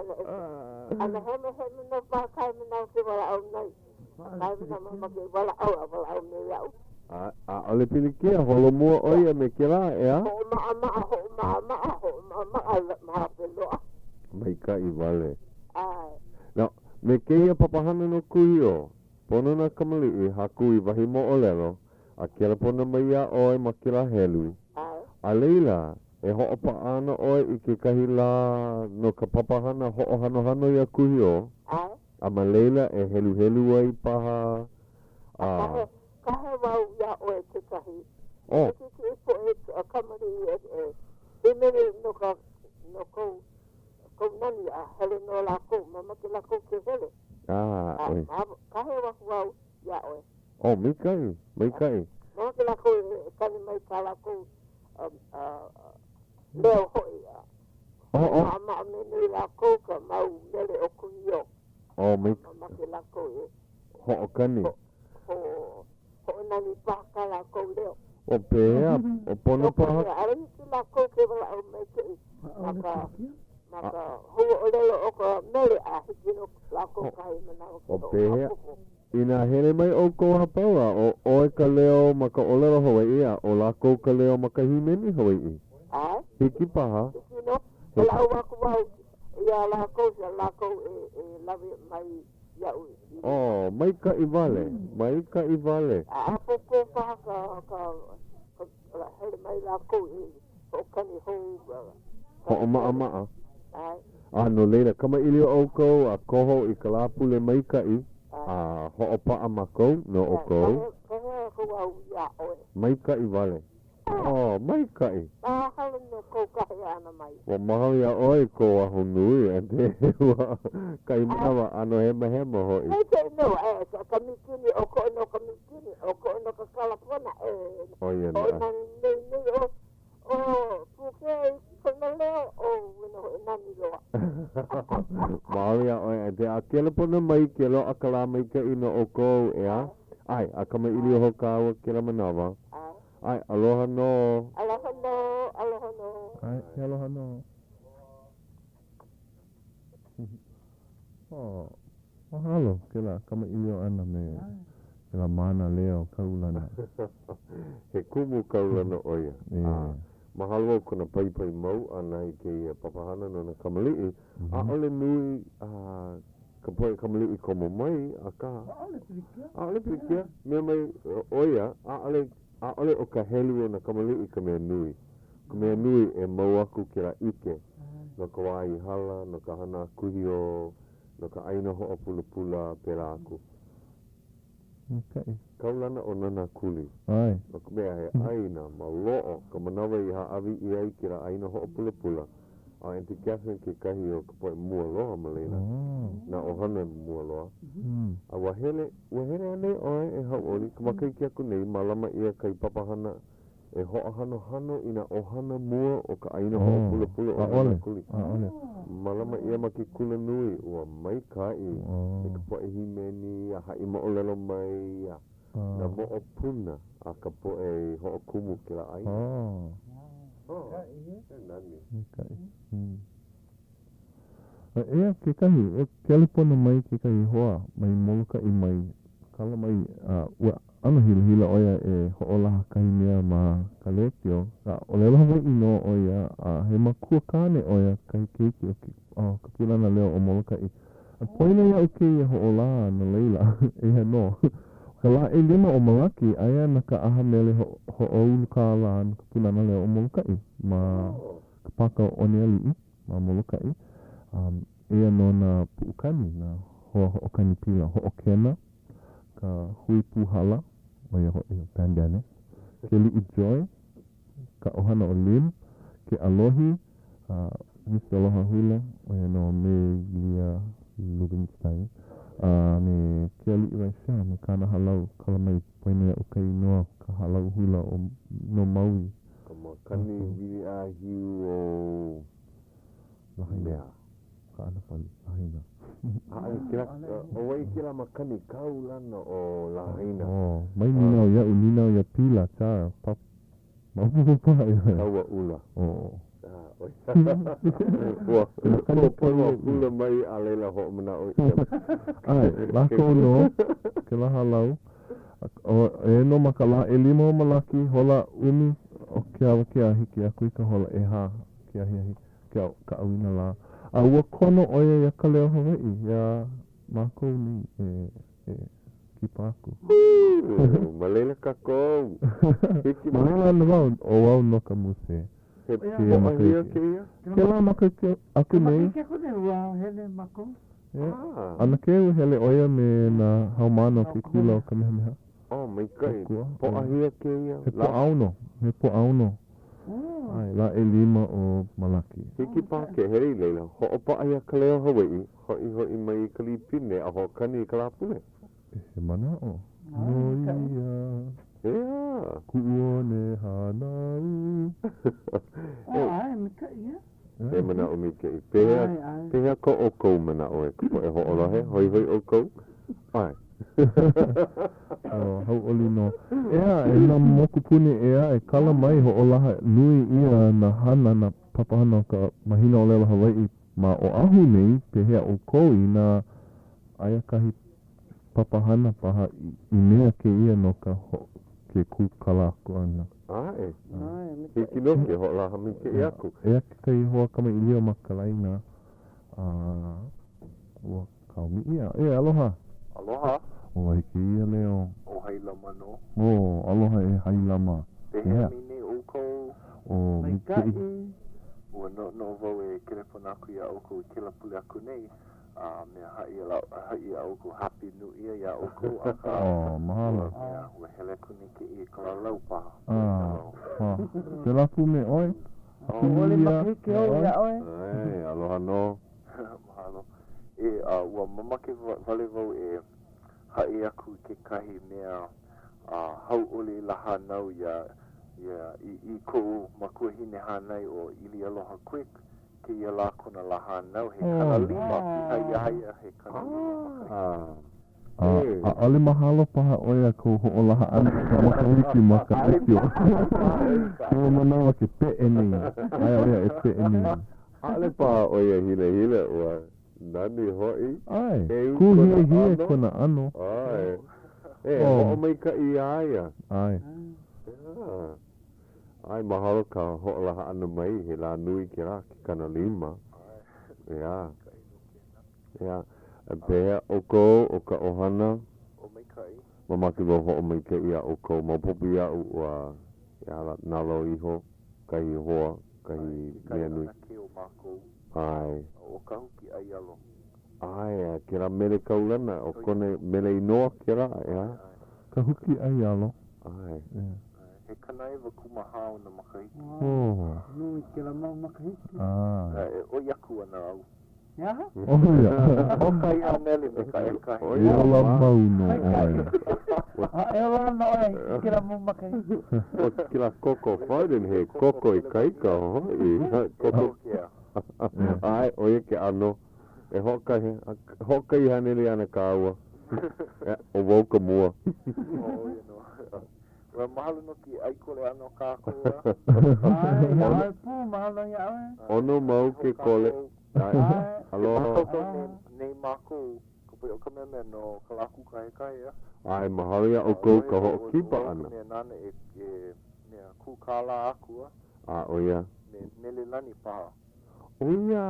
A na hemahema nō paha kahi manawa ke walaʻau nei. Kahi manawa mamake e walaʻau a walaʻau me iaʻu. A, ʻaʻole pilikia, holomua ʻo ia me kēlā, ʻeā? Hoʻomaʻamaʻa, hoʻomaʻamaʻa, hoʻomaʻamaʻa ma hope loa. Maikaʻi wale. ʻAe. Now, me kēia papahana no Kuhio, pono nā kamaliʻi haku i wahi moʻolelo a kelepona mai iā ʻoe ma kēlā helu. ʻAe. A laila, e hoʻopaʻa ana ʻoe i kekahi lā no ka papahana hoʻohanohano iā Kuhio. ʻAe. A ma laila e heluhelu ai paha, a. A kahe, kahe wau iā ʻoe kekahi. Oh. Hiki i poʻe kamaliʻi e hīmeni no ka, no kou, kou nani a hele nō lākou, mamake lākou ke hele. Ah, ʻoe. A kahe aku wau iā ʻoe. Oh, maikaʻi, maikaʻi. Mamake lākou e kani mai kā lākou leo hoʻi a hoʻomaʻamaʻa me nei lākou ka mau mele o Kuhio. Oh, maikaʻi. Mamake lākou e. Hoʻokani. Hoʻonani paha kā lākou leo. O pehea, o pono paha. ʻAʻole hiki lākou ke walaʻau maikaʻi ma ka, ma ka huaʻōlelo o ka mele a hiki nō lākou kahi manawa ke O pehea, hoʻomaopopo. inā hele mai ʻoukou a pau a ʻo ʻoe ka leo ma ka ʻōlelo Hawaiʻi a ʻo lākou ka leo ma ka hīmeni Hawaiʻi. ʻAe. Hiki paha. Hiki nō. Walaʻau aku wau iā lākou, iā lākou e lawe mai iaʻu i luna. Oh, maikaʻi wale, maikaʻi wale. A ʻapōpō paha ka, ka, ka, hele mai lākou i hoʻokani hou. Hoʻomaʻamaʻa. ʻAe. A no laila, kamaʻilio ʻoukou a koho i ka Lāpule maikaʻi, a hoʻopaʻa mākou no ʻoukou. Kahe aku au iā ʻoe. Maikaʻi wale. Oh, maikaʻi. Mahalo no kou kahe ʻana mai. Ua mahalo iā ʻoe i kou ahonui, Aunty. Ua kahi manawa ʻano hemahema hoʻi. Maikaʻi nō, e, ka mīkini, ʻokoʻa nō ka mīkini, ʻokoʻa nō ka kalapona, e, ʻO ia naʻe. Hoʻonani nei nei ʻo, ʻo Puakea i kona leo, ʻo wena hoʻi nani loa. Mahalo iā ʻoe, Aunty. A kelepona mai ke loaʻa ka lā maikaʻi no ʻoukou, ʻeā? ʻAe, a kamaʻilio hou kāua kēlā manawa. ʻAe. ʻAe, aloha nō. Aloha nō, aloha nō. ʻAe, he aloha nō. Oh, mahalo kēlā kamaʻilio ʻana me kēlā mānaleo kaulana. He kumu kaulana ʻo ia. A mahalo au kona paipai mau ʻana i kēia papahana no nā kamaliʻi. ʻAʻole nui ka poʻe kamaliʻi komo mai, akā, ʻAʻole pilikia. ʻAʻole pilikia. Mea mai ʻo ia, ʻaʻole, ʻaʻole ʻo ka helu o nā kamaliʻi ka mea nui. Ka mea nui e mau aku kēlā ʻike no ka wā i hala, no ka hana a Kuhio, no ka ʻāina hoʻopulapula, pēlā aku. Maikaʻi. Kaulana ʻo Nānākuli. ʻAe. No ka mea, he ʻāina maloʻo ka manawa i hāʻawi ʻia ai kēlā ʻāina hoʻopulapula. A Aunty Catherine kekahi o ka poʻe mua loa ma laila, nā ʻohana mua loa. A ua hele, ua hele anei ʻoe e hauʻoli ka makahiki aku nei, mālama ʻia kahi papahana e hoʻohanohano i nā ʻohana mua o ka ʻāina hoʻopulapula o Nānākuli. ʻAʻole. Mālama ʻia ma ke kulanui, ua maikaʻi me ka poʻe hīmeni a haʻi moʻolelo mai a nā moʻopuna a ka poʻe i hoʻokumu kēlā ʻāina. Oh, he nani. Maikaʻi. A eia kekahi, ua kelepona mai kekahi hoa mai Molokaʻi mai, kala mai, a ua ʻano hilahila ʻo ia e hoʻolaha kahi mea ma ka lēkiō, a ʻōlelo Hawaiʻi nō ʻo ia, a he makua kāne ʻo ia kahi keiki o ke, o ka Pūnana Leo o Molokaʻi. A poina iaʻu kēia hoʻolaha, no laila, eia nō. ʻO ka lā ʻelima o Malaki, aia ana ka ʻaha mele hoʻoulu kālā no ka Pūnana Leo o Molokaʻi ma ka pāka o Onealiʻi ma Molokaʻi. A eia nō nā puʻukani, nā hoa hoʻokani pila hoʻokena, ka hui pūhala, ʻo ia hoʻi ʻo Pandanus, Keliʻi Joy, ka ʻohana o Lim, ke ʻAlohi, a Mister Aloha Hula, ʻo ia nō Melia Rubenstein, a me Kealiʻi Reichel me kāna hālau, kala mai poina iaʻu ka inoa ka hālau hula o no Maui. Ka makani wili ʻāhiu o Lahaina. Kaʻanapali, Lahaina. ʻAʻole kēlā, ʻo wai kēlā makani kaulana o Lahaina? Oh, mai nīnau iaʻu, nīnau iā Pila, Char, pap, maopopo paha ia. Kauaʻula. Oh. Ua, ua pono hula mai a laila hoʻomanaʻo ʻia. ʻAe, lākou nō, kēlā hālau. E nō ma ka lā ʻelima o Malaki, hola ʻumi o ke awakea a hiki aku i ka hola ʻehā ke ahiahi, ke ka ʻauinalā. A ua kono ʻo ia iā Ka Leo Hawaiʻi, iā mākou nei e, e kipa aku. Hū! Ma laila kākou. Hiki Ma laila ana wau, ʻo wau nō ka muse. He pōʻahia kēia? Kēlā makahiki aku nei. Makahiki aku nei, ua hele mākou. Yeah. ʻAnakē ua hele ʻo ia me nā haumāna o ke kula o Kamehameha. Oh, maikaʻi. Pōʻahia kēia? He Pōʻaono. He Pōʻaono. ʻAe, lā ʻelima o Malaki. Hiki paha ke hele i laila, hoʻopaʻa iā Ka Leo Hawaiʻi, hoʻihoʻi mai i ka Līpine a hoʻokani i ka Lāpule. He manaʻo nō ia. ʻEā. Kuʻu one hānau. ʻAe, maikaʻi ia. He manaʻo maikaʻi. Pehea, pehea ko ʻoukou manaʻo e ka poʻe hoʻolohe? Hoihoi ʻoukou? ʻAe. Oh, hauʻoli nō. ʻEā, e nā mokupuni ʻē aʻe, kala mai hoʻolaha nui ʻia nā hana, nā papahana o ka mahina ʻōlelo Hawaiʻi ma Oʻahu nei, pehea ʻoukou inā aia kahi papahana paha i mea kēia no ka ke kūkala aku ʻana. ʻAe. Hiki nō ke hoʻolaha maikaʻi aku. Eia kekahi hoa kamaʻilio ma ka laina a ua kaomi ʻia. E, aloha! Aloha. ʻO wai kēia leo? ʻO Hailama nō. Oh, aloha e Hailama. Pehea mai nei ʻoukou? ʻO maikaʻi. Ua noʻonoʻo wau e kelepona aku iā ʻoukou i kēlā pule aku nei, a mea haʻi haʻi iā ʻoukou Happy New Year iā ʻoukou, akā, Oh, mahalo. Mea, ua hele aku nei kēia i Kalalau paha. Ah, ah. Pēlā pū me ʻoe? Happy New Year iā ʻoe. ʻAe, aloha nō. Mahalo. E, a ua mamake wale wau e haʻi aku i kekahi mea a hauʻoli lā hānau iā, iā, i, i koʻu makuahine hānai ʻo ʻIlialoha Quick, kēia lā kona lā hānau, he 50, piha iā ia he 50 makahiki. A, ʻaʻole mahalo paha ʻo ia kou hoʻolaha ʻana i ka makahiki ma ka ʻōpio. Kēia manawa ke peʻe nei, aia ʻo ia e peʻe nei. ʻAʻole paha ʻo ia hilahila, ua nani hoʻi. ʻAe, kūhiehie kona ʻano. ʻAe. E, hoʻomaikaʻi iā ia. ʻAe. ʻAe, mahalo ka hoʻolaha ʻana mai, he lā nui kēlā, ke 50. ʻEā. ʻEā. Pehea ʻoukou, ʻo ka ʻohana? ʻO maikaʻi. Mamake wau hoʻomaikaʻi iā ʻoukou. Maopopo iaʻu ua nalo iho kahi hoa, kahi mea nui. ʻAe, kekahi ʻanakē o mākou. ʻAe. ʻO Kahuki ʻAialo. ʻAe, kēlā mele kaulana, ʻo kona mele inoa kēlā, ʻeā? Kahuki ʻAialo. ʻAe. He 94 ona makahiki. Oh. Nui kēlā mau makahiki. Ah. E ʻoi aku ana au. He aha? ʻO ia. ʻO ka iʻa mele me ka ʻekahi. E ola mau nō ʻoe. A e ola ana ʻoe i kēlā mau makahiki. ʻO kēlā Koko Farden, he koko ikaika hoʻi. Koko. ʻAe, ʻo ia ke ʻano. E hoʻokahi, hoʻokahi haneli ana kāua. ʻO wau ka mua. ʻO ia nō. Ua mahalo no ke ʻai kole ʻana o kākou a. ʻAe, iā ʻoe pū, mahalo iā ʻoe. ʻOno mau ke kole. ʻAe. Aloha. Mākaukau nei, nei mākou, ka poʻe o Kamehameha no ka lā kūkahekahe a. ʻAe, mahalo iā ʻoukou ka hoʻokipa ʻana. ʻO ka mea nāna e, e mea kūkālā aku a. A, ʻo ia. Me Melelani paha. ʻO ia,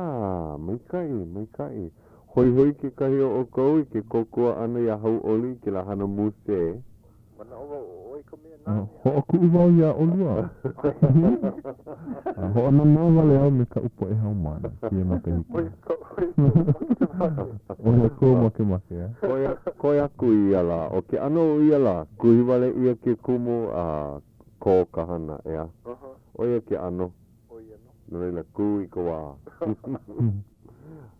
maikaʻi, maikaʻi. Hoihoi kekahi o ʻoukou i ke kōkua ʻana iā Hauʻoli i kēlā hana mūsē. Manaʻo wau ʻo ʻoe ka mea nāna e. Hoʻokuʻu wau iā ʻolua. A hoʻonanea wale au me kaʻu poʻe haumāna i kēia makahiki. ʻO ia kou makemake. ʻO ia kou makemake, a. Koe aku i ia lā. ʻO ke ʻano o ia lā, kuhi wale ʻia ke kumu a kō ka hana, ʻeā? ʻO ia ke ʻano. ʻO ia nō. No laila, kū i ka wā.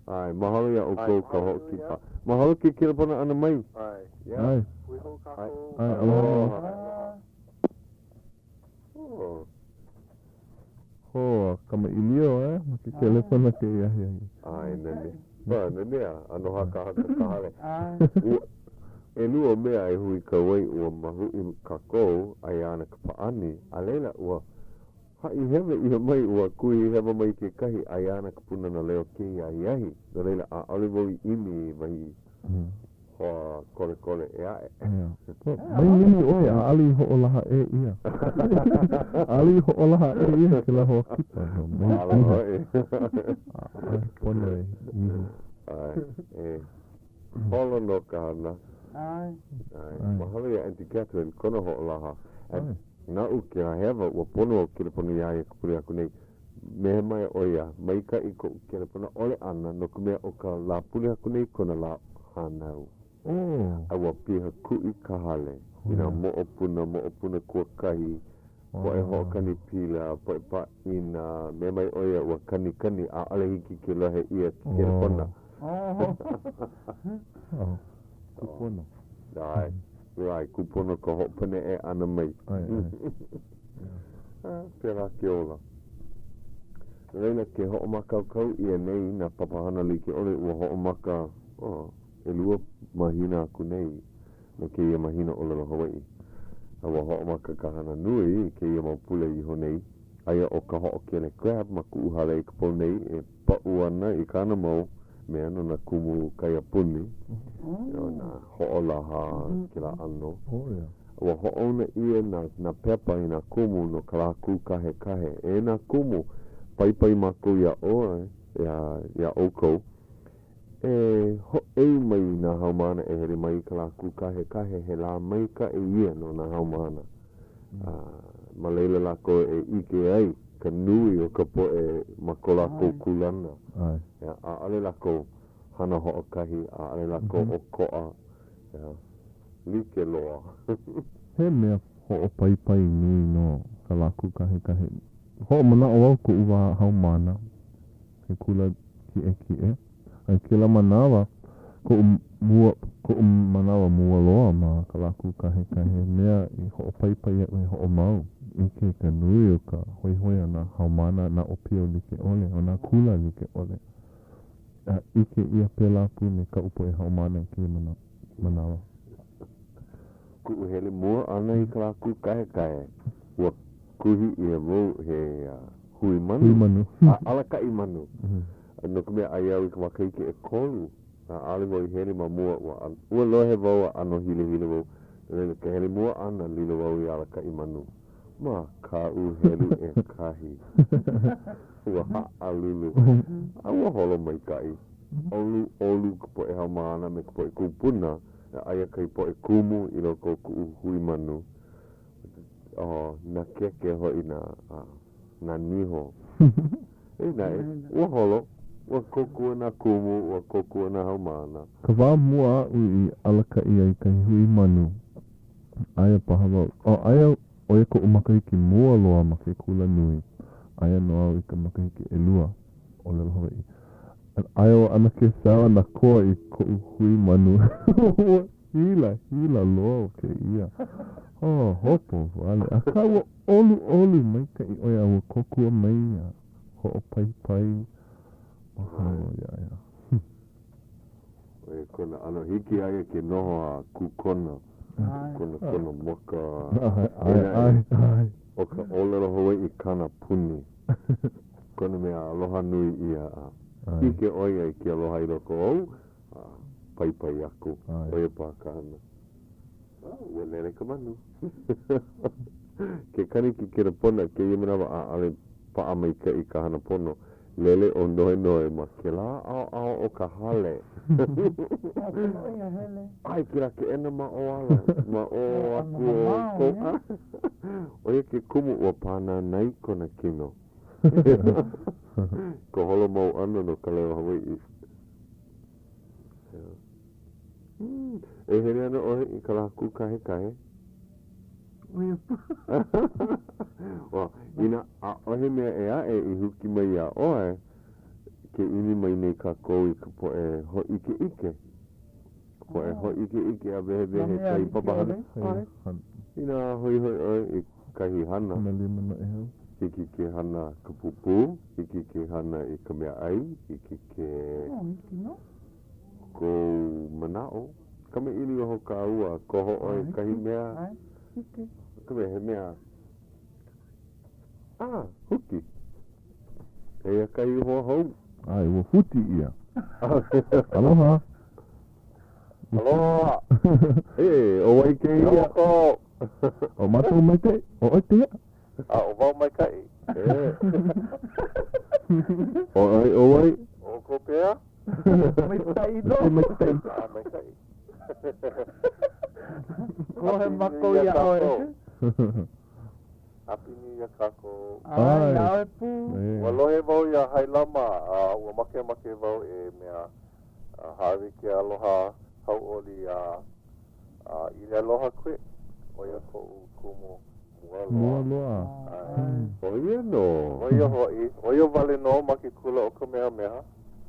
ʻAe, mahalo iā ʻoukou ka hoʻokipa. Mahalo ke kelepona ʻana mai. ʻAe. ʻAe. Hui hou kākou. ʻAe, aloha. Oh. Ho, a kamaʻilio, eh, ma ke kelepona kēia ahiahi. ʻAe, nani. Ba, nanea, ʻano hakahaka ka hale. ʻAe. Ua, ʻelua mea e huikau ai ua mahuʻi kākou, aia ana ka pāʻani, a laila, ua Haʻi hewa ʻia mai ua kuhi hewa mai kekahi, aia ana ka Pūnana Leo kēia ahiahi, no laila, ʻaʻole wau i ʻimi i wahi hoa kolekole ʻē aʻe. Mai nui ʻoe, ʻaʻole i hoʻolaha ʻē ʻia. ʻAʻole i hoʻolaha ʻē ʻia kēlā hoa kipa. No, mai ʻAʻole hoʻi. ʻAʻole pono e mihi. ʻAe, e holo nō ka hana. ʻAe. ʻAe. Mahalo iā Aunty Catherine, kona hoʻolaha. ʻAe. Naʻu kēlā hewa, ua pono au kelepona iā ia ka pule aku nei. Me he mea ʻo ia, maikaʻi koʻu kelepona ʻole ʻana no ka mea ʻo ka Lāpule aku nei kona lā hānau. A ua piha kuʻi ka hale i nā moʻopuna, moʻopuna kuakahi, poʻe hoʻokani pila, poʻe pāʻina, mea mai ʻo ia ua kanikani, ʻaʻole hiki ke lohe ʻia ke kelepona. Kūpono. ʻAe. ʻAe, kūpono ka hoʻopaneʻe ʻana mai. ʻAe, ʻae. Pēlā ke ola. No laila, ke hoʻomākaukau ʻia nei nā papahana like ʻole, ua hoʻomaka, oh, ʻelua mahina aku nei no kēia mahina ʻōlelo Hawaiʻi. A ua hoʻomaka ka hana nui i kēia mau pule iho nei. Aia ʻo ka hoʻokele crab ma kuʻu hale i ka pō nei e paʻu ana i kāna mau mea no nā kumu kaiapuni, no nā hoʻolaha kēlā ʻano. Ua hoʻouna ʻia nā, nā pepa i nā kumu no ka lā kūkahekahe. E nā kumu, paipai mākou iā ʻoe, iā, iā ʻoukou, e hōʻeu mai i nā haumāna e hele mai i ka lā kūkahekahe, he lā maikaʻi ia no nā haumāna. A ma laila lākou e ʻike ai ka nui o ka poʻe ma ko lākou kūlana. ʻAʻole lākou hana hoʻokahi, ʻaʻole lākou ʻokoʻa, like loa. He mea hoʻopaipai nui nō ka lā kūkahekahe. Hoʻomanaʻo au koʻu wā haumāna, ke kula kiʻekiʻe. A i kēlā manawa, koʻu mua, koʻu manawa mua loa ma ka lā kūkahekahe, mea i hoʻopaipai iaʻu e hoʻomau, ʻike i ka nui o ka hoihoi o nā haumāna, nā ʻōpio like ʻole, o nā kula like ʻole. A ʻike ʻia pēlā pū me kaʻu poʻe haumāna i kēia manawa. Kuʻu hele mua ʻana i ka lā kūkahekahe, ua kuhi ʻia wau he hui manu, hui manu. a alakaʻi manu. No ka mea, aia au i ka makahiki ʻekolu, a ʻaʻole wau i hele ma mua, ua, ua lohe wau a ʻano hilahila wau, no laila, ka hele mua ʻana, lilo wau i alakaʻi manu. Ma kaʻu helu ʻekahi, ua haʻalulu, a ua holo maikaʻi. ʻOluʻolu ka poʻe haumāna me ka poʻe kūpuna, aia kahi poʻe kumu i loko o kuʻu hui manu. ʻO nakeke hoʻi nā, nā niho. Eia naʻe, ua holo, ua kōkua nā kumu, ua kōkua nā haumāna. Ka wā mua aʻu i alakaʻi ai kahi hui manu, aia paha wau, oh, aia ʻo ia koʻu makahiki mua loa ma ke kula nui, aia nō au i ka makahiki ʻelua, ʻōlelo Hawaiʻi. Aia ʻo ʻAnakē Sal a Nakoa i koʻu hui manu. Ua hilahila loa kēia. Oh, hopo wale. Akā ua ʻoluʻolu maikaʻi ʻo ia a ua kōkua mai a hoʻopaipai. Mahalo iā ia. ʻO ia kona ʻano hiki iā ia ke noho a kūkona. Kona, kona maka. ʻAe, ʻae, ʻae. ʻO ka ʻōlelo Hawaiʻi kāna puni. Kona mea aloha nui ʻia a ʻike ʻo ia i ke aloha i loko ou, a paipai aku. ʻO ia paha ka hana. Ua lele ka manu. Ke kani ke kelepona kēia manawa ʻaʻole paʻa maikaʻi ka hana pono. Lele ʻo Noenoe ma kēlā ʻaoʻao o ka hale. ʻAe, kēlā keʻena ma ʻō ala, ma ʻō aku o kou. ʻO ia ke kumu ua pānānai kona kino. Ka holo mau ʻana no ka leo Hawaiʻi. E hele ana ʻoe i ka lā kūkahekahe? Well, inā ʻaʻohe mea ʻē aʻe i huki mai iā ʻoe, ke ʻimi mai nei kākou i ka poʻe hōʻikeʻike. Ka poʻe hōʻikeʻike a wehewehe kahi papahana. Inā hoihoi ʻoe i kahi hana. Hiki ke hana ka pūpū, hiki ke hana i ka meaʻai, hiki ke kou manaʻo. Kamaʻilio hou kāua, koho ʻoe i kahi mea. Ka mea, he mea, ah, huki. Eia kahi hoa hou. ʻAe, ua huki ʻia. Aloha. Aloha. E, ʻo wai kēia? ʻO mākou maikaʻi, ʻo ʻoe pehea? A ʻo wau maikaʻi. E. ʻO ʻoe, ʻo wai? ʻO ʻoukou pehea? Maikaʻi nō. Maikaʻi. A, maikaʻi. Kohe mākou iā ʻoe. Happy New Year kākou. ʻAe, iā ʻoe pū. Ua lohe wau iā Hailama, a ua makemake wau e mea hāʻawi ke aloha hauʻoli a A i le aloha quit, ʻo ia koʻu kumu mua loa. Mua loa. ʻAe. ʻO ia nō. ʻO ia hoʻi, ʻo ia wale nō ma ke kula ʻo Kamehameha.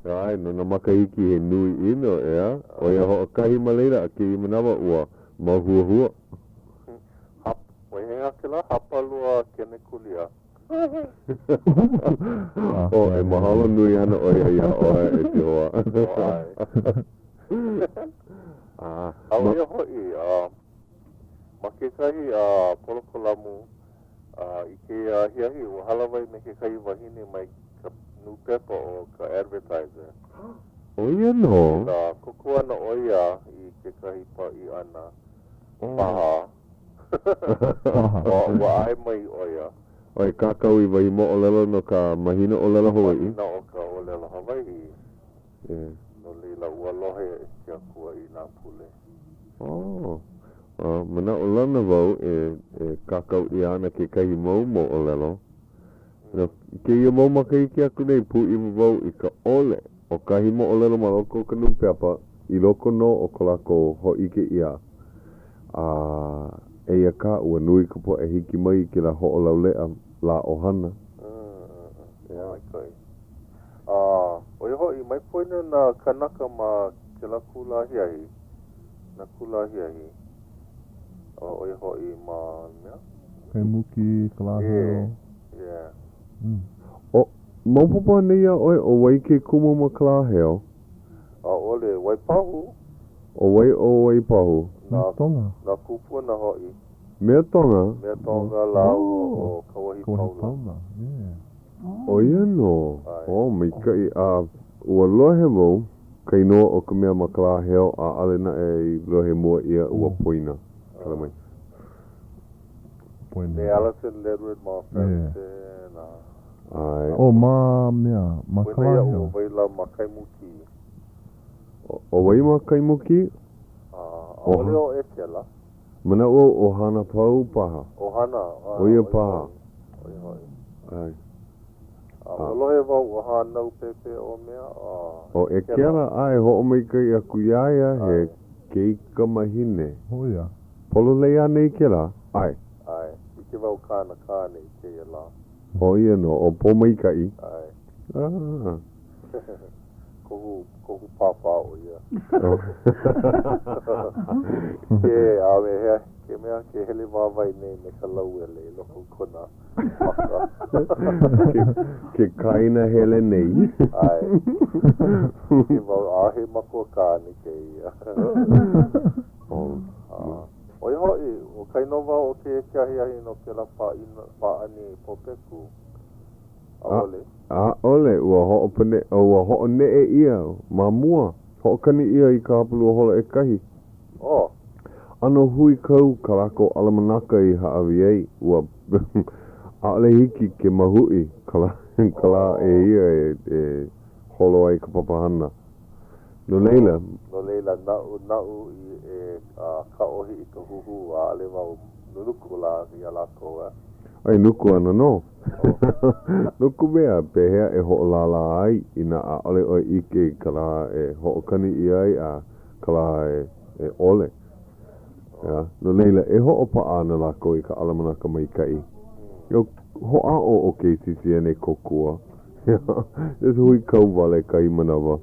ʻAe, no nā makahiki he nui ʻino, ʻeā? ʻO ia hoʻokahi ma laila a kēia manawa ua māhuahua. Hap, ʻo he aha kēlā hapalua kenekulia. ʻO, e mahalo nui ana ʻo ia iā ʻoe, e ke hoa. ʻAe. A, A ʻo ia hoʻi, ma kekahi polokolamu i kēia ahiahi, ua hālāwai me kekahi wahine mai ka nūpepa ʻo ka Advertiser. ʻO ia nō. A kōkua ana ʻo ia i kekahi paʻi ʻana paha. Paha. Ua ʻae mai ʻo ia. ʻO e kākau i wahi moʻolelo no ka mahina ʻōlelo Hawaiʻi. Mahina o ka ʻōlelo Hawaiʻi. Yeah. No laila, ua lohe ke Akua i nā pule. Oh. A manaʻolana wau e, e kākau ʻia ana kekahi mau moʻolelo. No kēia mau makahiki aku nei, pūʻiwa wau i ka ʻole o kahi moʻolelo ma loko o ka nūpepa i loko nō o ko lākou hōʻike ʻia. A eia kā, ua nui ka poʻe hiki mai i kēlā hoʻolauleʻa lā ʻohana. Mm, yeah. Maikaʻi. A ʻo ia hoʻi, mai poina nā kānaka ma kēlā kula ahiahi, nā kula ahiahi, ʻo ia hoʻi ma mea? Kaimuki, Kalāheo. Yeah. ʻO, maopopo anei iā ʻoe ʻo wai ke kumu ma Kalāheo? ʻAʻole, Waipahu. ʻO wai ʻo Waipahu? Nā, Tonga. nā kūpuna hoʻi. Mea Tonga? Mea Tonga lāua ʻo Kauahipaula. Kauahipaula, yeah. ʻO ia nō. Oh, maikaʻi. A ua lohe wau ka inoa o ka mea ma Kalāheo, ʻaʻole naʻe i lohe mua ʻia ua poina. Kala mai. Poina. Me Allison Ledward ma Farrington, a. ʻAe. Oh, ma mea, ma Poina iaʻu Kalāheo. ʻo wai lā ma Kaimuki. ʻO wai ma Kaimuki? A, ʻaʻole ʻo Ekela. Manaʻo au ʻo Hanapau paha. ʻO Hana, ʻO ia paha. ʻO ia hoʻi. ʻAe. A ua lohe wau ua hānau pēpē ʻo mea, a. ʻO Ekela, ʻae, hoʻomaikaʻi aku iā ia he keikamahine. ʻO ia. Pololei anei kēlā? ʻAe. ʻAe. ʻIke wau kāna kāne i kēia lā. ʻO ia nō, ʻo Pōmaikaʻi. ʻAe. Ah. Kohu, kohu pāpā ʻo ia. Ke, a me he, ke mea ke hele wāwae nei me ka lauele i loko o kona maka. Ke, ke kaena hele nei. ʻAe. ʻIke wau, a he makua kāne kēia. Oh. ʻO nō wau o kēia ke ahiahi no kēlā pāʻina, pāʻani pōpeku. ʻAʻole. ʻAʻole. Ua hoʻopane, ua hoʻoneʻe ʻia ma mua. Hoʻokani ʻia i ka hapalua hola ʻekahi. Oh. ʻAno huikau kā lākou ʻalamanaka i hāʻawi ai, ua ʻaʻole hiki ke mahuʻi ka lā, ka lā ʻehia e, e holo ai ka papahana. No laila. No laila, naʻu, naʻu i e kāohi i ka huhū, ʻaʻole wau nuku lā iā lākou, e. ʻAe, nuku ana nō. No ka mea, pehea e hoʻolālā ai inā ʻaʻole ʻoe ʻike i ka lā e hoʻokani ʻia ai a ka lā e ʻole. ʻEā? No laila, e hoʻopaʻa ana lākou i ka ʻalamanaka maikaʻi. Io, hoʻāʻo ʻo KCCN e kōkua. Just huikau wale kahi manawa.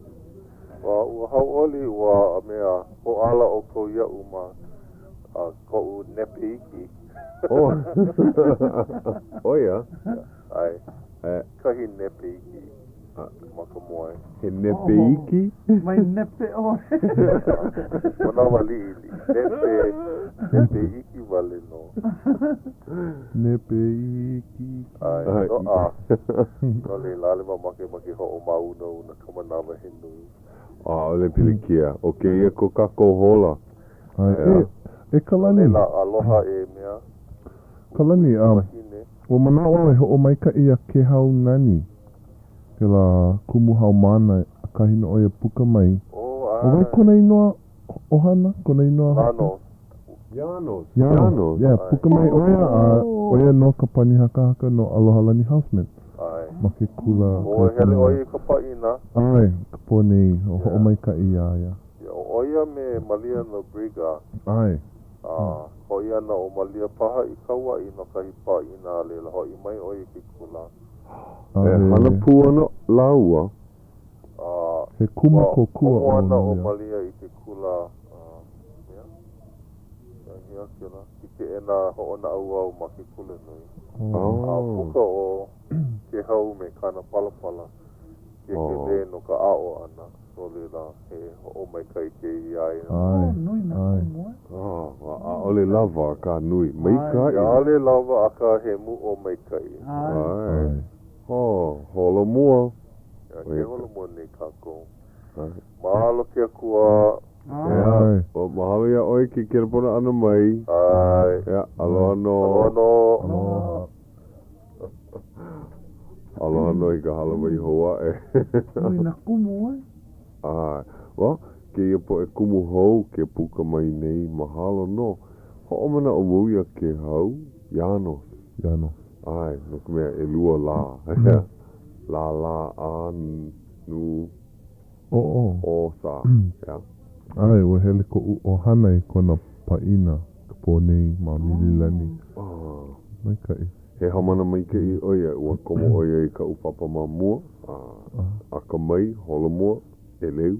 Ua, ua hauʻoli ua mea hoʻāla ʻoukou iaʻu ma koʻu nepe iki. Oh. ʻO ia? ʻAe. Kahi nepe iki ma ka moe. He nepe iki? Mai nepe ʻoe. Manawa liʻiliʻi. Nepe, nepe iki wale nō. Nepe iki. ʻAe, no, a. No laila, ʻaʻole wau makemake hoʻomāunauna ka manawa he nui. ʻAʻole pilikia. ʻO kēia ko kākou hola. ʻAe. E, e Kalani. No laila, aloha e mea. Kalani, um, ua manaʻo au e hoʻomaikaʻi iā Kēhau Nani, kēlā kumu haumāna ʻakahi nō ʻo ia puka mai. Oh, ʻO wai ʻae. kona inoa ʻohana, kona inoa hape? Llanos. Llanos. Llanos. Llanos. Yeah, puka mai ʻo ia, a ʻo ia nō ka pani hakahaka no Alohalani Housman ʻAe. ma ke kula Ua hele ʻo ia i ka pāʻina. ʻAe, ka pō nei, o hoʻomaikaʻi iā ia. Yeah, ʻo ia me Malia Nobriga. ʻAe. A hoʻi ana ʻo Malia paha i Kauaʻi no kahi pāʻina a laila hoʻi mai ʻo ia i ke kula. E hana pū ana lāua. A He kumu ua kōkua komo ʻo ana ʻo Malia. Malia i ke kula a mea, a hea kēlā, ke keʻena hoʻonaʻauao ma ke kula nui. A puka ʻo Kēhau me kāna palapala kēkelē no ka aʻo ʻana, no laila, he hoʻomaikaʻi kēia iā ia. ʻAe, Nui nā ʻae. kumu, e. ʻAʻole lawa, akā nui. Maikaʻi. ʻAʻole lawa, akā he muʻo maikaʻi. ʻAe. Oh, holomua. Ia, ke holomua nei kākou. Mahalo ke Akua. ʻAe. Mahalo iā ʻoe ke kelepona ʻana mai. ʻAe. Ia, aloha nō. Aloha nō. Aloha. Aloha nō i ka hālāwai hou aʻe. Nui nā kumu, e. ʻAe. Well, kēia poʻe kumu hou ke puka mai nei, mahalo nō. Hoʻomanaʻo wau iā Kēhau, Llanos. Llanos. ʻAe, no ka mea, ʻelua lā. Lā lā a nu. ʻOʻo. ʻO sa. Yeah. ʻAe, ua hele koʻu ʻohana i kona pāʻina ka pō nei ma Mililani. Oh. Maikaʻi. He haumāna maikaʻi ʻo ia, ua komo ʻo ia i kaʻu papa ma mua, a akamai, holomua, ʻeleu,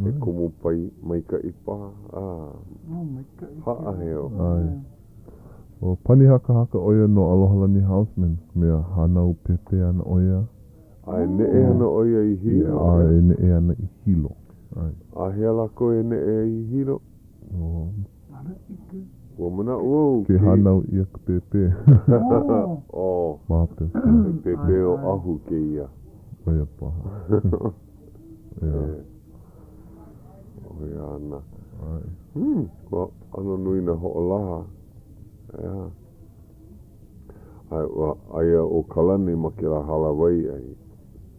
he kumu pai maikaʻi paha, a haʻaheo. ʻAe. ʻO pani hakahaka ʻo ia no Alohalani Housman, mea hānau pēpē ana ʻo ia. A e neʻe ana ʻo ia i Hilo. A e neʻe ana i Hilo. ʻAe. A hea lākou e neʻe ai i Hilo? Ua manaʻo au Ke hānau ʻia ka pēpē. Oh. Ma hope. He pēpē Oʻahu kēia. ʻO ia paha. Yeah. ʻO ia ana. Hmm, ua ʻano nui nā hoʻolaha. Yeah. A ua aia ʻo Kalani ma kēlā hālāwai a i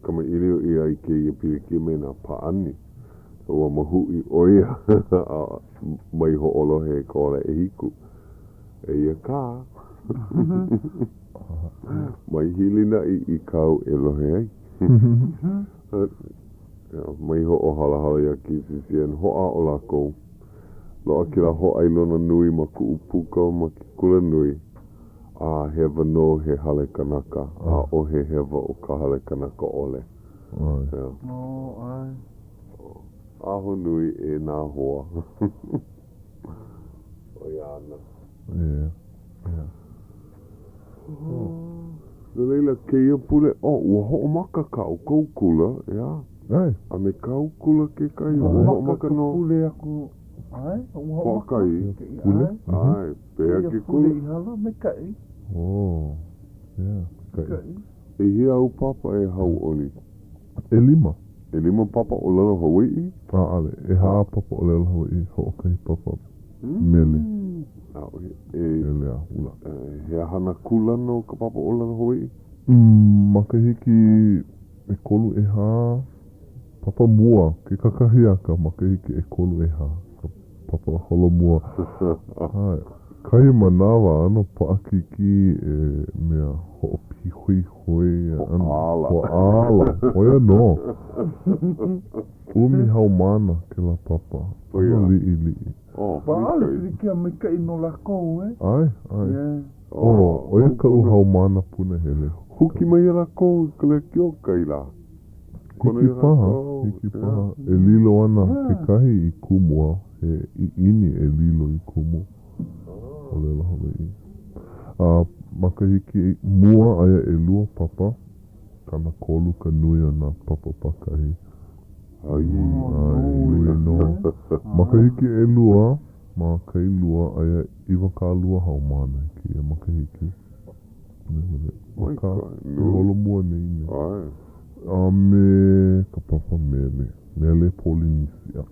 kamaʻilio ʻia i kēia pilikia me nā pāʻani. Ua mahuʻi ʻo ia a mai hoʻolohe i ka hola ʻehiku. Eia kā. Mai hilinaʻi i kāu e lohe ai. Mai hoʻohalahala iā KCCN. Hoʻāʻo lākou. Loaʻa kēlā hōʻailona nui ma kuʻu puka ma ke kula nui. A hewa nō he hale kanaka, ʻaʻohe hewa o ka hale kanaka ʻole. ʻAe. ʻAe. Ahonui e nā hoa. ʻO ia ana. Yeah. Yeah. No laila, kēia pule, oh, ua hoʻomaka kā ʻoukou kula, ʻeā? ʻAe. A me kāu kula kekahi, ua Hoʻomaka hoʻomaka ka nō? pule aku. ʻAe, ua hoʻomaka. Pōʻakahi. Pule? ʻAe, pehea Kēia ke pule kula? i hala, maikaʻi. Oh, yeah, maikaʻi. Maikaʻi. ʻEhia āu papa e Hauʻoli? ʻElima. ʻElima papa ʻōlelo Hawaiʻi? ʻAʻole, ʻehā papa ʻōlelo Hawaiʻi, hoʻokahi papa mele. ʻAʻohe. E, Mele a hula. he aha nā kūlana o ka papa ʻōlelo Hawaiʻi? Makahiki ʻekolu ʻehā, papa mua, ke kakahiaka makahiki ʻekolu ʻehā, ka papa holomua. ʻAe, kahi manawa ʻano paʻakikī e mea hoʻopīhoihoi ʻano. Hoʻāla. Hoʻāla, ʻo ia nō. ʻUmi haumāna kēlā papa, ʻano liʻiliʻi. Oh, ʻAʻole maikaʻi. pilikia maikaʻi no lākou, e? ʻAe, ʻae. Yeah. Oh, ʻo ia kaʻu haumāna punahele. Huki mai iā lākou i ka lekiō kai lā. Kono Hiki iā paha, lākou, hiki yeah. paha. E lilo ana kekahi i kumu a he ʻiʻini e lilo i kumu ʻōlelo Hawaiʻi. A makahiki mua aia ʻelua papa, 30 ka nui o nā papa pākahi. Ai. ʻAe, nui nō. Makahiki ʻelua, ma Kailua, aia 20 haumāna i kēia makahiki. Akā, e holomua nei nei. ʻAe. A me ka papa mele, mele Polinisia.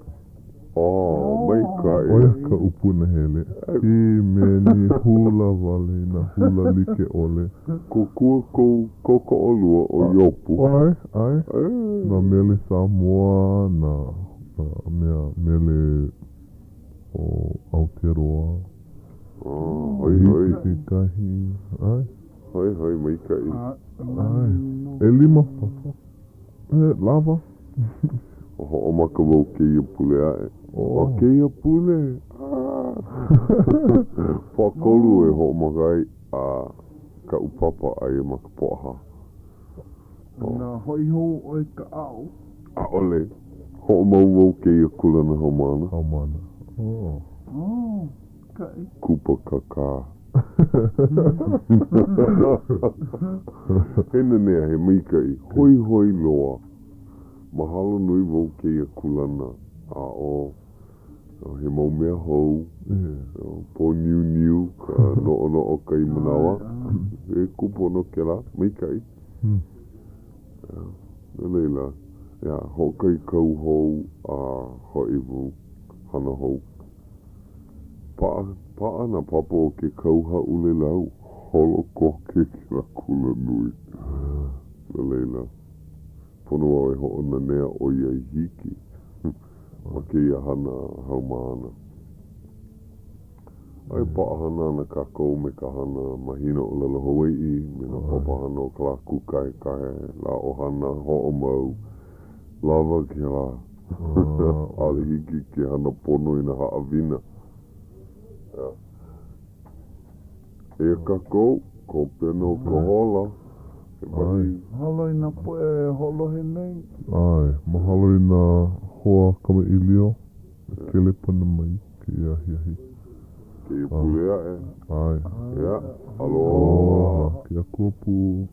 Oh, maikaʻi. ʻO ia kaʻu punahele. Hīmeni hula wale i nā hula like ʻole. Kōkua kou kōkoʻolua ʻo Iopu. ʻAe, ʻae. Nā mele Samoa, nā, nā mea mele o Aotearoa. Oh, hoihoi. Hiki kekahi, ʻae. Hoihoi maikaʻi. ʻAe. ʻElima papa. E, lawa. O hoʻomaka wau kēia pule aʻe. Oh. ʻO kēia pule, ah! Pōʻakolu e hoʻomaka ai a kaʻu papa aia ma ka Pōʻahā. Na hoʻi hou ʻoe i ka aʻo. ʻAʻole. Hoʻomau wau kēia kūlana haumāna. Haumāna. Oh. Oh, maikaʻi. Kupa kakā. He nanea, he maikaʻi, hoihoi loa. Mahalo nui wau kēia kūlana a ʻo he mau mea hou, pōniuniu ka noʻonoʻo kahi manawa. E kūpono kēlā, maikaʻi. No laila, yeah, hoʻokahi kau hou a hoʻi wau, hana hou. Paʻa, paʻa nā papa o ke kau hāʻulelau, holo koke kēlā kula nui. No laila, pono wau e hoʻonanea ʻoiai hiki ma kēia hana haumāna. A e paʻahana ana kākou me ka hana mahina ʻōlelo Hawaiʻi, me nā papahana o ka lā kūkaehekahe, lā ʻohana, hoʻomau, lawa kēlā. ʻAʻole hiki ke hana pono i nā haʻawina. Eia kākou, kopena o ka hola, he wahi. Mahalo i nā poʻe e hoʻolohe nei. ʻAe, mahalo i nā hoa kamaʻilio e kelepona mai kēia ahiahi. Kēia pule aʻe. ʻAe. Yeah. Aloha. Aloha. Ke Akua pū.